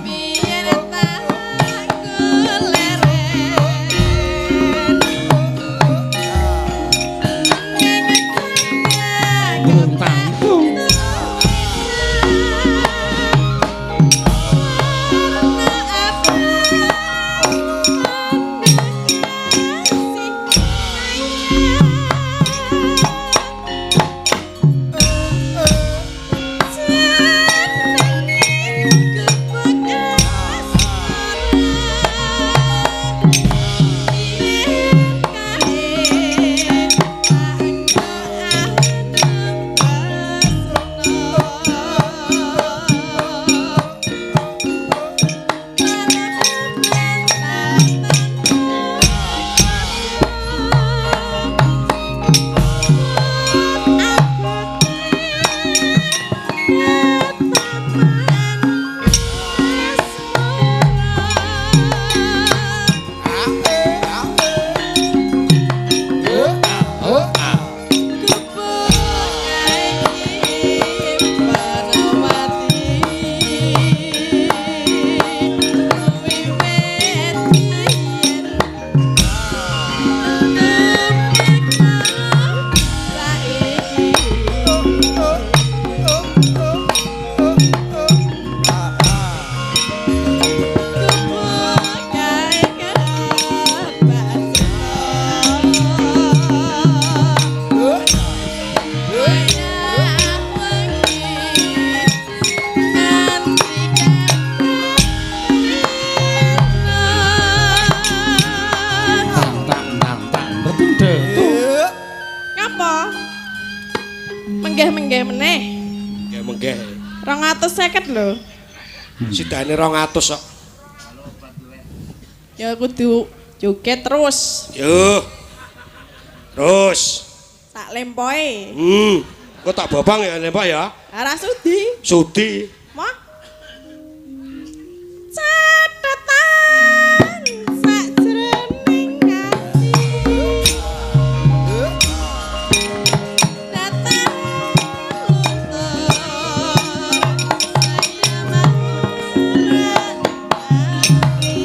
biyen tak leren. Gruntang. Menggeh-menggeh meneh. Menggeh-menggeh. 250 lho. Sidane 200 kok. Ya kudu joget terus. Yo. Terus. Tak lempoe. Kok tak bobang ya lempok ya? Ora sudi. Sudi. Mah. Catetan sakjroning ati. Datang luntur saya marah ati.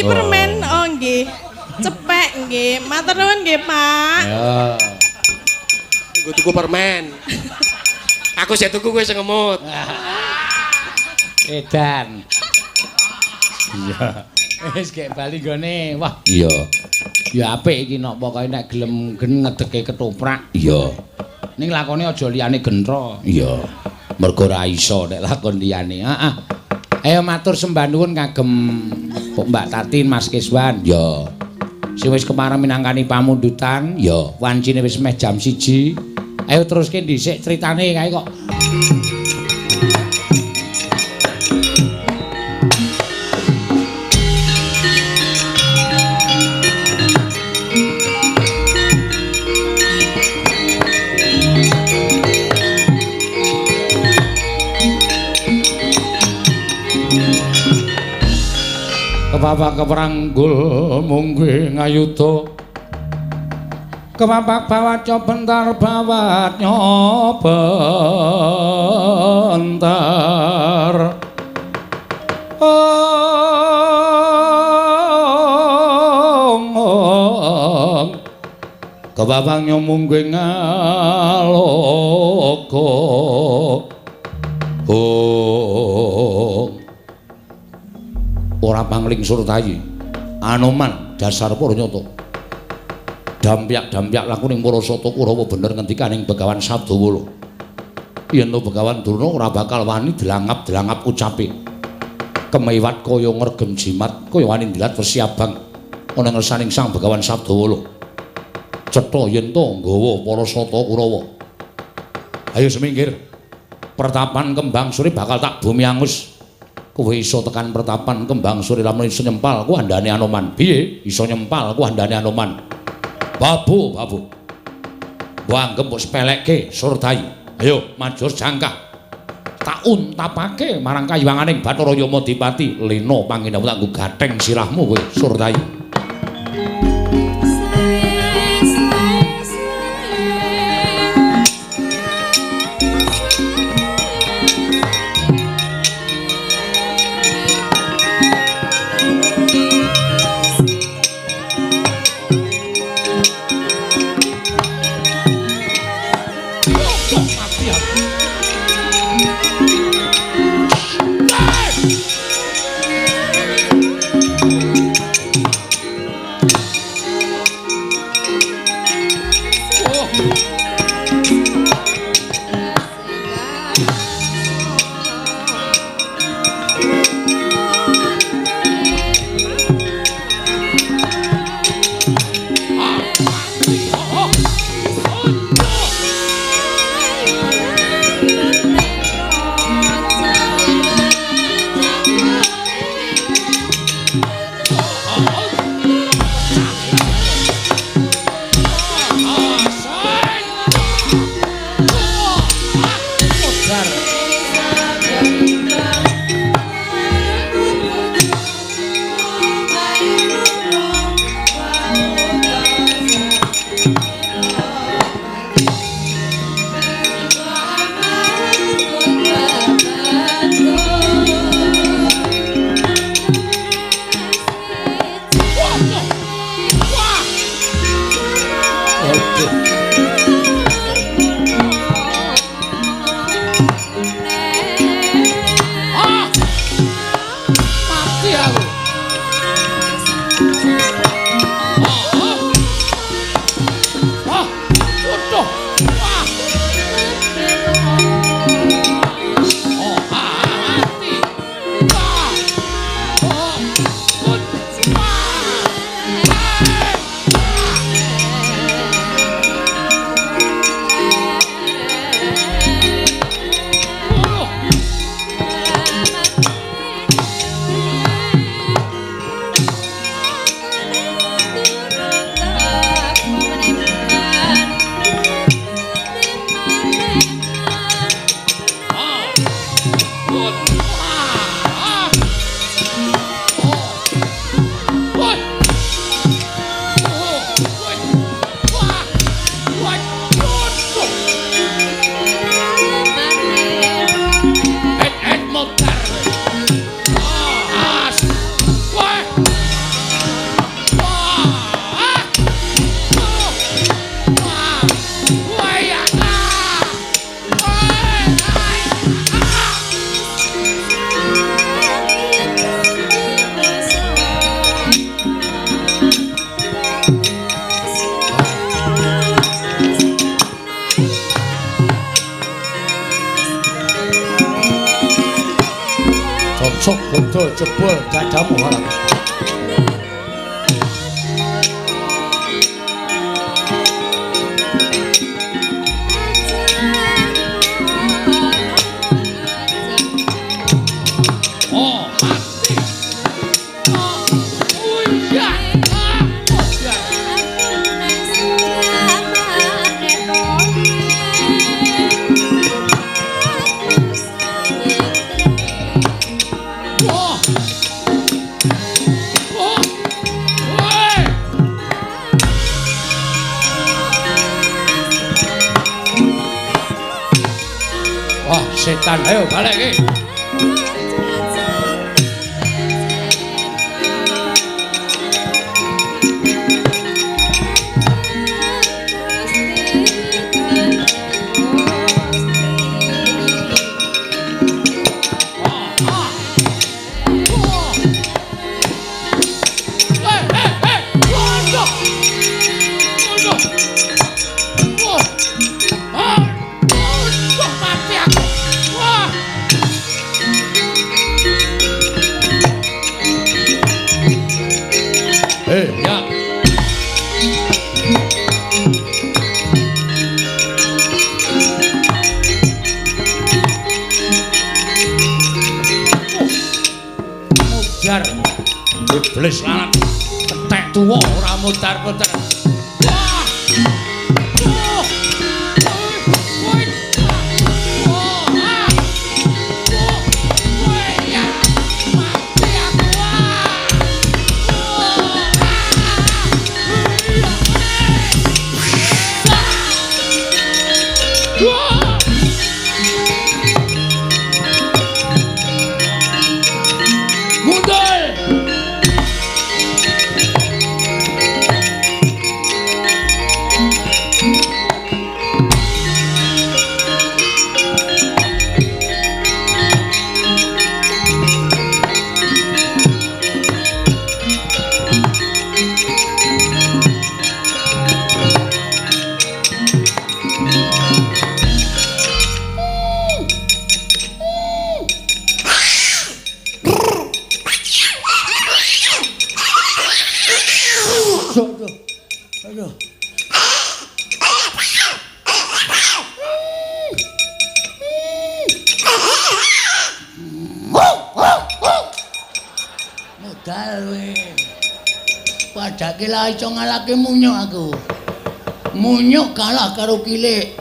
Beli permen. Oh nggih. Cepek nggih. Matur nuwun nggih, Pak. Ya. Nggo tuku permen. Aku sik tuku kowe sing ngemut. Edan. Iya. Wis gek bali nggone. Wah, iya. Ya apik iki nok pokoke nek gelem gen ngedeke ketoprak. Iya. Ning lakone aja liyane gentro. Iya. Mergo ora iso nek lakon liyane. Heeh. Ayo matur sembah nuwun kagem Mbak Tatin, Mas Kiswan. Ya. Sing wis kemareng minangkani pamundutan, ya wancine wis meh jam 1. Ayo teruske dhisik critane kae kok. Kepapak keperanggul mungguh ngayuda. Kepapak bawat bentar bawat nyobentar. Ong ong. Kepapak nyomunggih ngaloka. Ong. Ora pangling surtayi Anoman dasar para nyata dampyak-dampyak lakuning para sata Kurawa bener ngendikaning Begawan Sabdawala yen to Begawan Durna ora bakal wani delangap-delangap ucape kemewat kaya ngregem jimat kaya wani ndilat wesi abang ana ngersaning Sang Begawan Sabdawala cetha yen to nggawa para sata Kurawa. Ayo semingkir, pertapan Kembang Suri bakal tak bumi angus. Kowe iso tekan pertapan Kembang Suri lamun iso nyempal ku andane Anoman. Piye iso nyempal ku andane Anoman? Babu, babu. Mbok anggep mbok sepelekke Surtayi. Ayo majur jangkah. Tak untapake marang kayiwanganing Bathara Yamadipati. Lena panginamu tak nggo gatheng sirahmu kowe Surtayi. Bodho jebol dadamu ora. Oh, mati. Oh, iya. Ah, oh, iya. Oh. Oh. Woi. Wah, setan, ayo balik iki. Ya. Mudar. Iblis lanat. Ketek tuwa ora mutar-mutar. Wah. Oh. Woi. Oh. Ah. Oh. Woi, ya. Mati aku. Ah. Oh. Ah. Wah. Mundur. Aduh. Modal we. Padake lah iso ngalahke munyuk aku. Munyuk kalah karo kilik.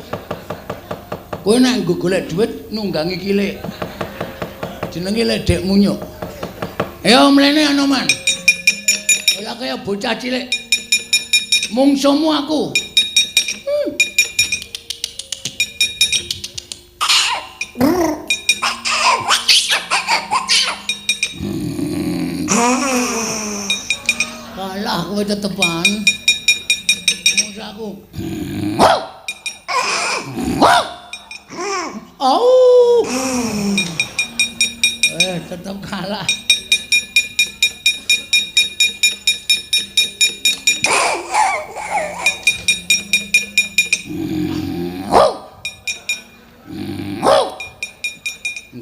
Kowe nek nggo golek dhuwit nunggangi kilik. Jenenge ledek munyuk. Ayo mlene Anoman. Ora kaya bocah cilik. Mungsuhmu aku. Kalah kowe tetepan. Mungsuh aku. Au. Tetep kalah.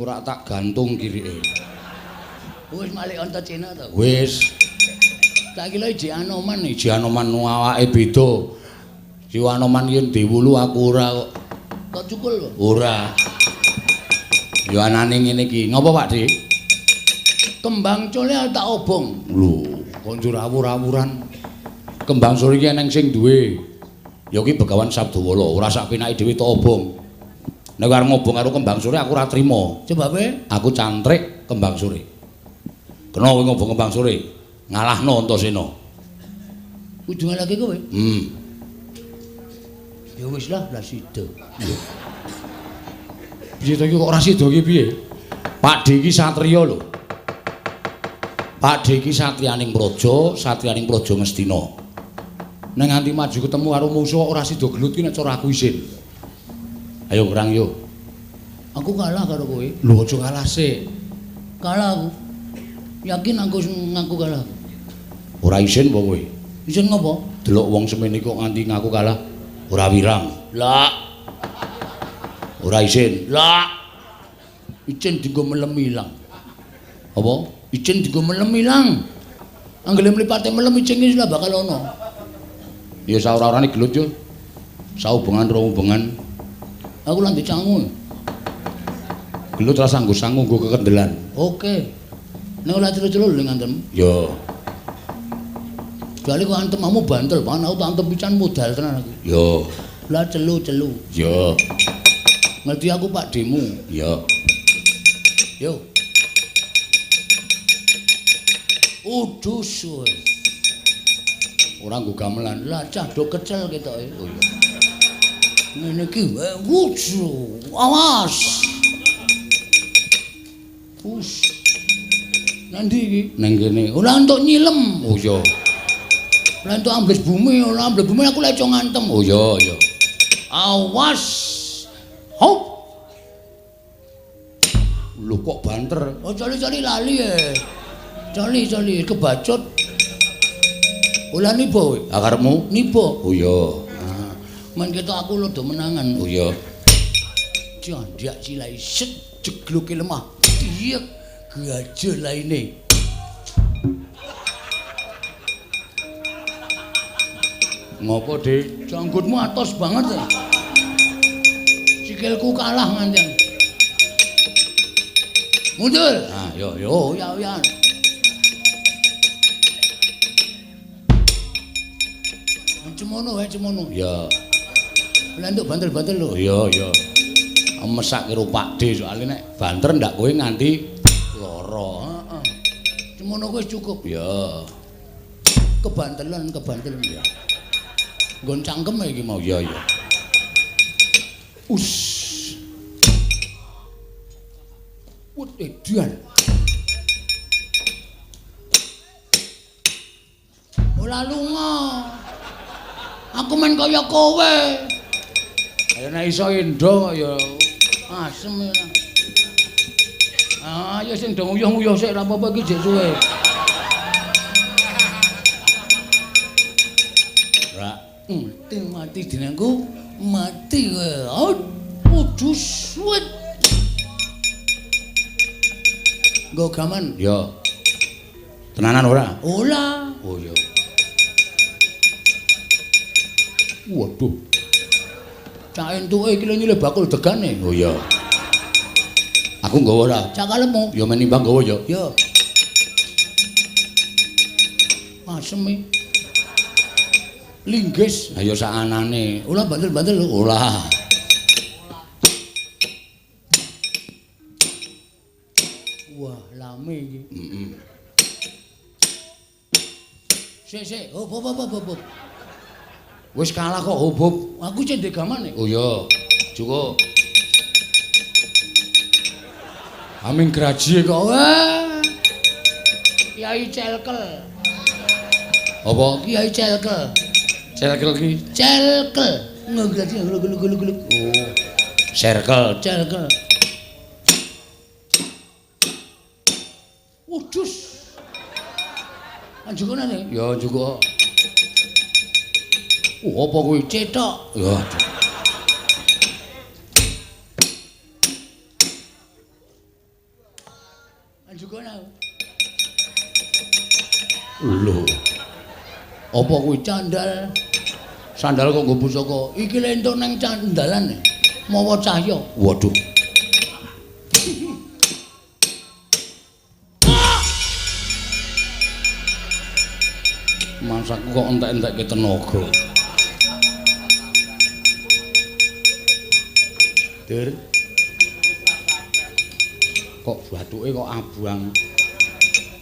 Ora tak gantung kirike. Wis malik Antasena to. Wis. Tak kira ijek Anoman, ijek Anoman awake beda. Si Anoman yen diwulu aku ora kok. Kok cukul kok? Ora. Ya anane ngene iki. Ngopo Pak Dik? Kembang cole tak obong. Lho, kok njur awur-awuran. Kembang sore iki eneng sing duwe. Ya iki Begawan Sabdawala, ora sak penake dhewe tak obong. Nek arep ngobong karo kembang sore aku ora trima. Sebabe aku cantrik kembang sore. Kena kowe ngobong kembang sore, ngalahno Antasena. Kudu ngalahke kowe? Ya wis lah, lah sida. Piye to iki kok ora sida iki piye? Pak D iki satriya lho. Pak D iki satriyaning praja, satriyaning praja Ngastina. Nek nganti maju ketemu karo musuh ora sida gelut ki nek cara aku isin. Ayo ngrang yo. Aku kalah karo kowe. Lho aja kalah sik. Kalah aku. Yakin aku ngaku kalah. Ora isin apa kowe? Isin ngopo? Delok wong semene kok nganti ngaku kalah. Ora wirang. Lah. Ora isin. Lah. Isin dienggo melem ilang. Apa? Icing dienggo melem ilang. Anggere mlipate melem icing iki lah bakal ana. Ya saora-orane gelut yo. Saubengan rong ubengan. Aku lan dicangu. Gelut ra sanggo sangu nggo kekendelan. Oke. Nek ora celu-celu lho ngantem. Ya. Kecuali kok antemamu bantel banget, aku tak antem pisan modal tenan aku. Ya. Lah celu-celu. Ya. Ngerti aku Pak Demu. Ya. Yo. Udus. Ora nggo gamelan. Lah cah do kecel ketoke. Oh iya. Ngene iki wus. Awas. Us. Nanti iki nang kene. Ora entuk nyilem. Oh iya. Ora entuk ambles bumi, ora ambles bumi aku lek ngantem. Oh iya iya. Awas. Hop. Lho kok banter. Oh coli-coli lali e. Coli-coli kebacut. Ora niba kowe. Ha karepmu niba. Oh iya. Nah, men ketok aku rada menangan. Oh iya. Candak silai set jegluke lemah. Diyek gajah laine. Ngopo, Dik? Janggutmu atos banget ya. Sikilku kalah ngantian. Mundur. Ah, yo yo ya ya. Cemono wae cemono. Ya. Lah entuk bantel-bantel lho. Ya ya. Mesak karo Pakde soalé nek banter ndak kowe nganti lara. Heeh. Cemono kuwi cukup. Ya. Kebantelan kebantelan ya. Nggon cangkem iki mau. Ya ya. Us. Wut edan. Ora lunga. Aku men kaya kowe. Ayo nek iso endo ya asem ya. Ah, ya sing do nguyuh-nguyuh sik ora apa-apa iki jek suwe. Ra, mati mati jenengku, mati kowe. Udus suwet. Nggo gaman? Ya. Tenanan ora? Ora. Oh iya. Waduh. Cak entuke iki lho nyilih bakul degane. Oh iya. Aku nggawa ora? Cak kalemmu. Ya menimbang nggawa ya. Ya. Asem iki. Linggis. Ha ya sakanane. Ora bantel-bantel lho. Ora. Wah, lame iki. Heeh. Sik sik, hop hop hop hop. Wis kalah kok hop-hop. Aku cek ndek gamane. Oh iya. Cukup. Aming graji kok. Wah. Kiai Celkel. Apa? Kiai Celkel. Celkel ki? Celkel. Ngegraji gulu-gulu-gulu. Oh. Circle, celkel. Udus. Anjukane? Ya njukuk. Oh, apa kuwi cetok? Ya. Anjukane. Lho. Apa kuwi candal? Sandal kok nggo pusaka. Iki lho entuk nang candalan. Mawa cahya. Waduh. Masakku kok entek-entekke tenaga. Dur. Kok bathuke kok abang.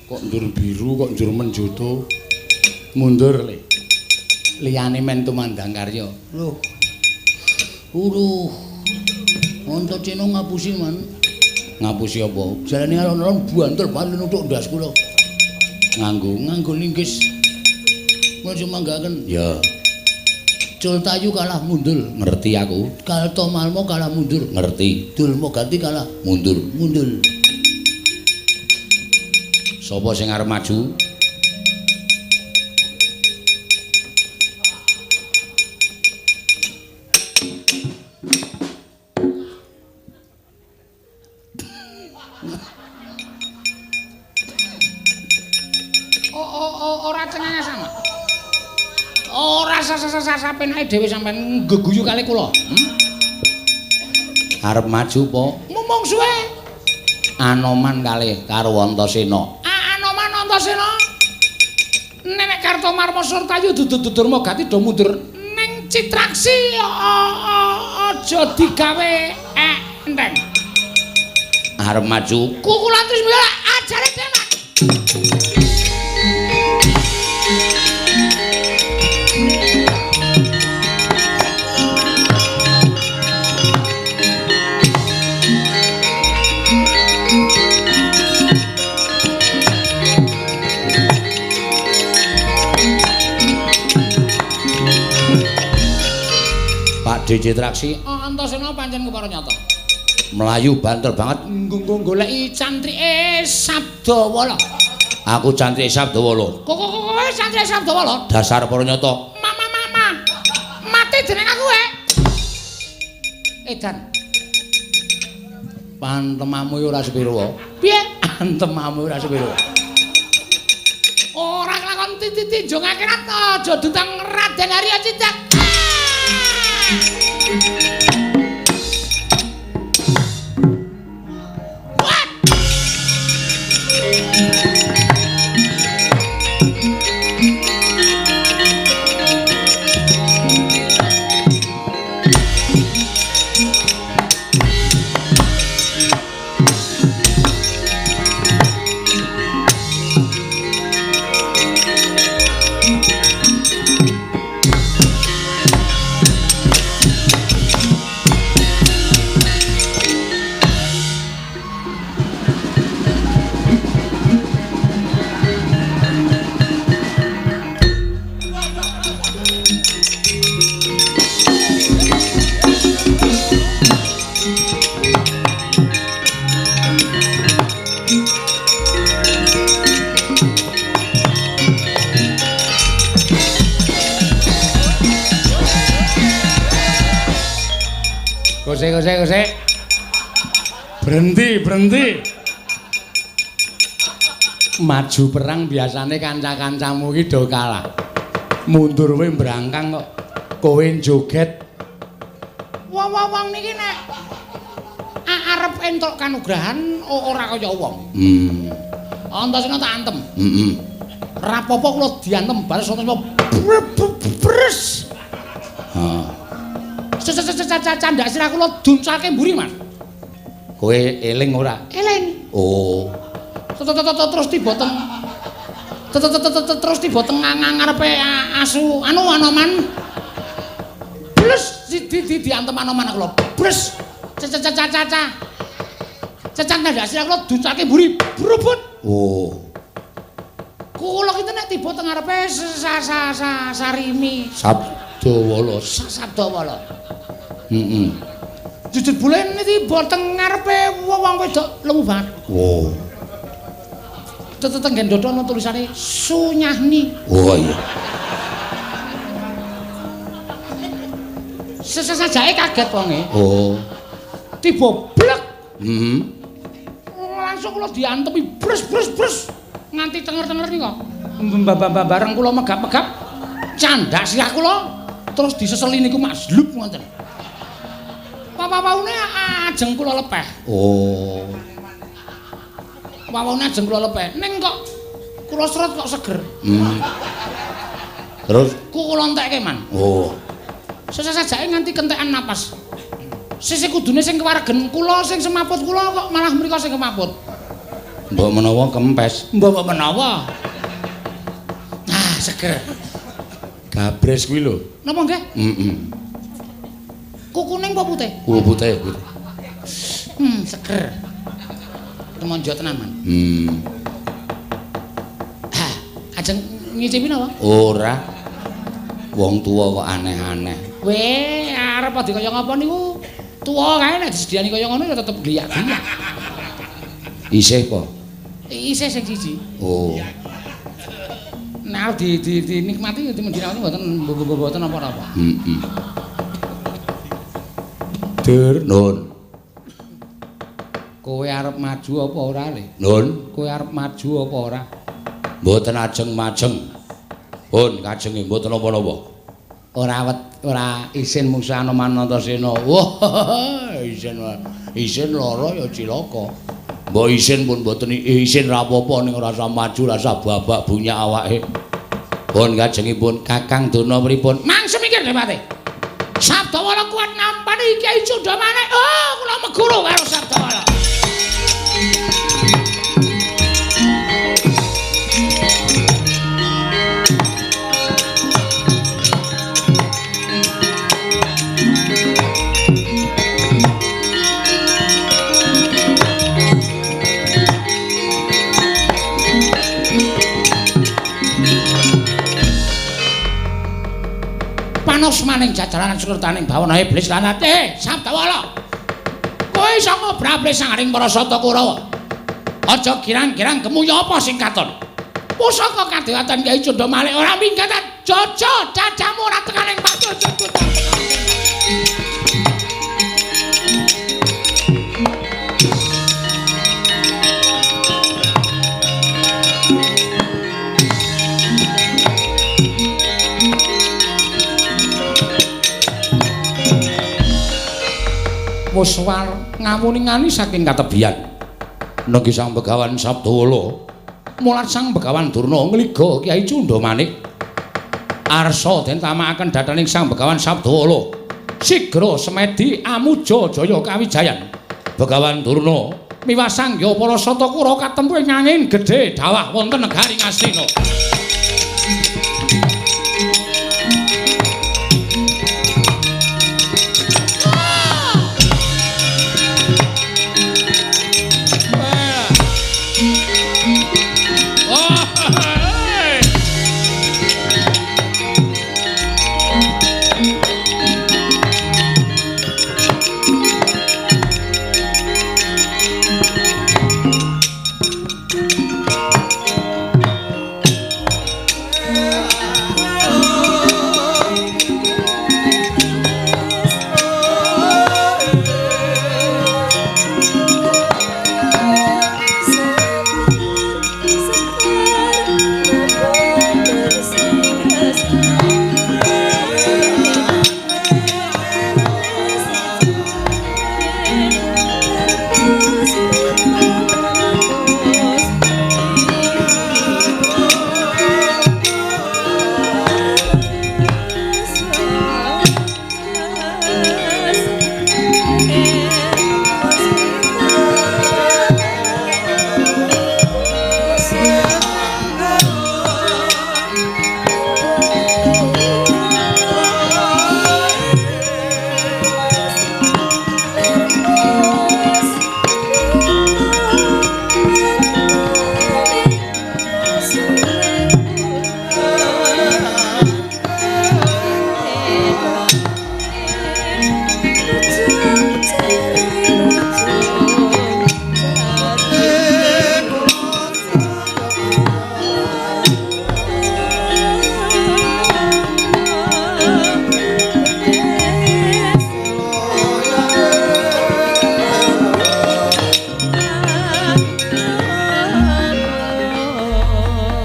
Kok njur biru, kok njur menjoto. Mundur le. Liyane men tumandang karya. Lho. Uruh. Antasena ngapusi, Man. Ngapusi apa? Jalane alon-alon bantel banget nuthuk ndas kula. Nganggo linggis. Maju manggaken. Ya. Cultayu kalah mundur, ngerti aku. Kartomarmo kalah mundur, ngerti. Dulmogati kalah mundur, mundur. Sapa sing arep maju? Ora cengengesan. Ora sasa penake dhewe sampean geguyu kali kula. Arep maju apa? Mumung suwe. Anoman kalih karo Antasena. Anoman Antasena. Nenek Kartomarma Surtayu dudu-dudurma gati do mundur ning Citraksi aja digawe enteng. Arep maju. Kukula Trismila ajare demak. Pak D Citraksi Antasena pancen kepara nyata. Melayu banter banget nggo goleki cantrike Sabdawala. Aku cantrike Sabdawala. Kok kowe cantrike Sabdawala? Dasar para nyata. Mama mama. Mati jeneng aku e. Edan. Pantemamu ora sepiro. Piye? Antemamu ora sepiro. Ora kelakon tinjung akhirat aja dentang Raden Arya Cicak. Kosek. Berhenti. Maju perang biasane kanca-kancamu iki do kalah. Mundur kowe mbrangkang kok. Kowe joget. Wong-wong niki nek arep entuk kanugrahan ora kaya wong. Antasena tak antem. Heeh. Rapopo kula diantem bares Antasena bres. Heeh. Candak sirah kula duncalke mburi, Mas. Kowe eling ora? Eling. Oh. Terus tiba teng terus tiba teng ngarepe asu anu Anoman. Bles di diantem Anoman kula. Bres. Caca. Candak sirah kula duncalke mburi. Brubut. Oh. Kula kinten nek tiba teng ngarepe Sarimi. Sabdawala. Sabdawala. Heeh. Jujur bulen tiba teng ngarepe wong wedok lemu banget. Oh. Tetep nggen dodol ana tulisane Sunyahni. Oh iya. Sesajake kaget wonge. Oh. Tiba blek. Heeh. Langsung kula diantemi bres bres bres nganti tenger-tenger nika. Bareng kula megap-megap candak sirah kula terus diseseli niku mazlub ngoten. Wawaune ajeng kula lepeh. Oh. Wawaune ajeng kula lepeh. Ning kok kula seret kok seger. Terus kula entekke, Man. Oh. Sesajake nganti kentekan napas. Sisih kudune sing kewaregen kula sing semaput kula kok malah mriko sing kemaput. Mbok menawa kempes. Mbok menawa. Ah, seger. Gabres kuwi lho. Napa nggih? Heeh. Kuning apa putih? Kuku putih. Seger. Tumonjo tenan, Man. Ha, ajeng ngicipi napa? Ora. Wong tuwa kok aneh-aneh. Weh, arep adi kaya ngapa niku? Tuwa kae nek disediani kaya ngono ya tetep gliyak-gliyak. Isih apa? Isih sing siji. Oh. Nek arep dinikmati ya dimendinane mboten mboten napa-napa. Heeh. Dur, Nun. Kowe arep maju apa ora, Le? Nun, kowe arep maju apa ora? Mboten ajeng majeng. Pun kajenge mboten napa-napa. Ora isin mungsu Anoman Antasena. Wah, isin lara ya cilaka. Mbok isin pun mboten isin ra apa-apa ning ora usah maju rasa babak bunyak awake. Pun kajengipun Kakang Durna pripun? Mang semikir Depati. Sabdawala kuat nampani Kyai Cundamane. Oh, kula meguru karo Sabdawala. Panos maning jajaranan sukertaning bawana iblis lan ate Sabdawala. Kowe iso ngobrable sangaring para sata Kurawa. Aja girang-girang gemuya apa sing katon. Pusaka kadewatan Kyai Cundamalik ora minggatan. Jojo dadamu ora tekaning Pak Jojo. Wis ngawuningani saking katebian. Nenggi Sang Begawan Sabdawala, mulat Sang Begawan Durna ngliga Kyai Cundamalik. Arsa den tamakaken dhateng Sang Begawan Sabdawala. Sigra semedi amuja jaya kawijayan. Begawan Durna miwah sangya para sata Kurawa katempu ing angin gedhe dawah wonten negari Ngastina.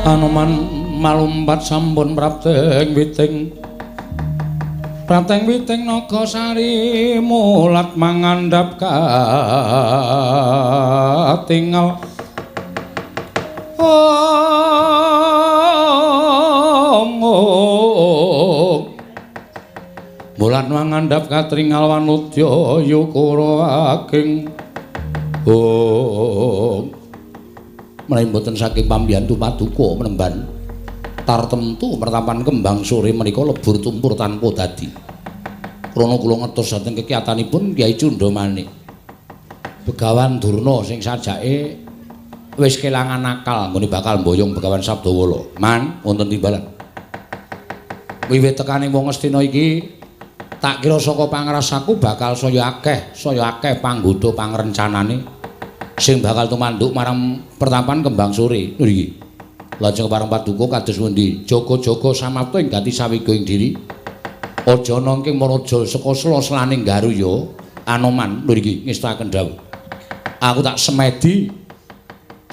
Anoman malumpat sampun prapteng witing. Prapteng witing Nagasari mulat mangandhap katingal. Om. Mulat mangandhap katringal wanudya yukura ageng. Om. Menawi mboten saking pambiyantu paduka menemban tartemtu mertapan kembang sore menika lebur tumpur tanpa dadi. Krana kula ngertos dhateng kekiyatanipun Kyai Cundamane. Begawan Durna sing sajake wis kelangan akal nggone bakal mboyong Begawan Sabdawala. Man wonten timbalan. Wiwit tekane wong Ngastina iki tak kira saka pangrasaku bakal saya akeh panggodha pangrencanane sing bakal tumanduk marang pertampan kembang sore. Lho iki. Lajeng pareng paduka kados pundi? Jaga-jaga samapta ing gati sawiga ing diri. Aja nangking maraja saka sela-selaning garuya Anoman. Lho iki ngestakaken dawuh. Aku tak semedi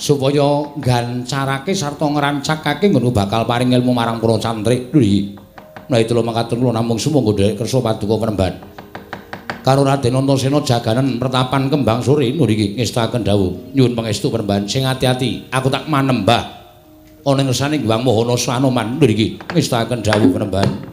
Supaya nggancarake sarta ngrancakake nggon bakal paring ilmu marang para cantrik. Lho iki. Menawi kula makaten kula namung sumangga nderek kersa paduka Panembahan. Karo Raden Antasena jaganen pertapan Kembang Sore lho iki ngestakaken dawuh. Nyuwun pangestu Panembahan sing ati-ati, aku tak manembah ana ing ngersane Hyang Maha Nasa Anoman lho iki ngestakaken dawuh Panembahan.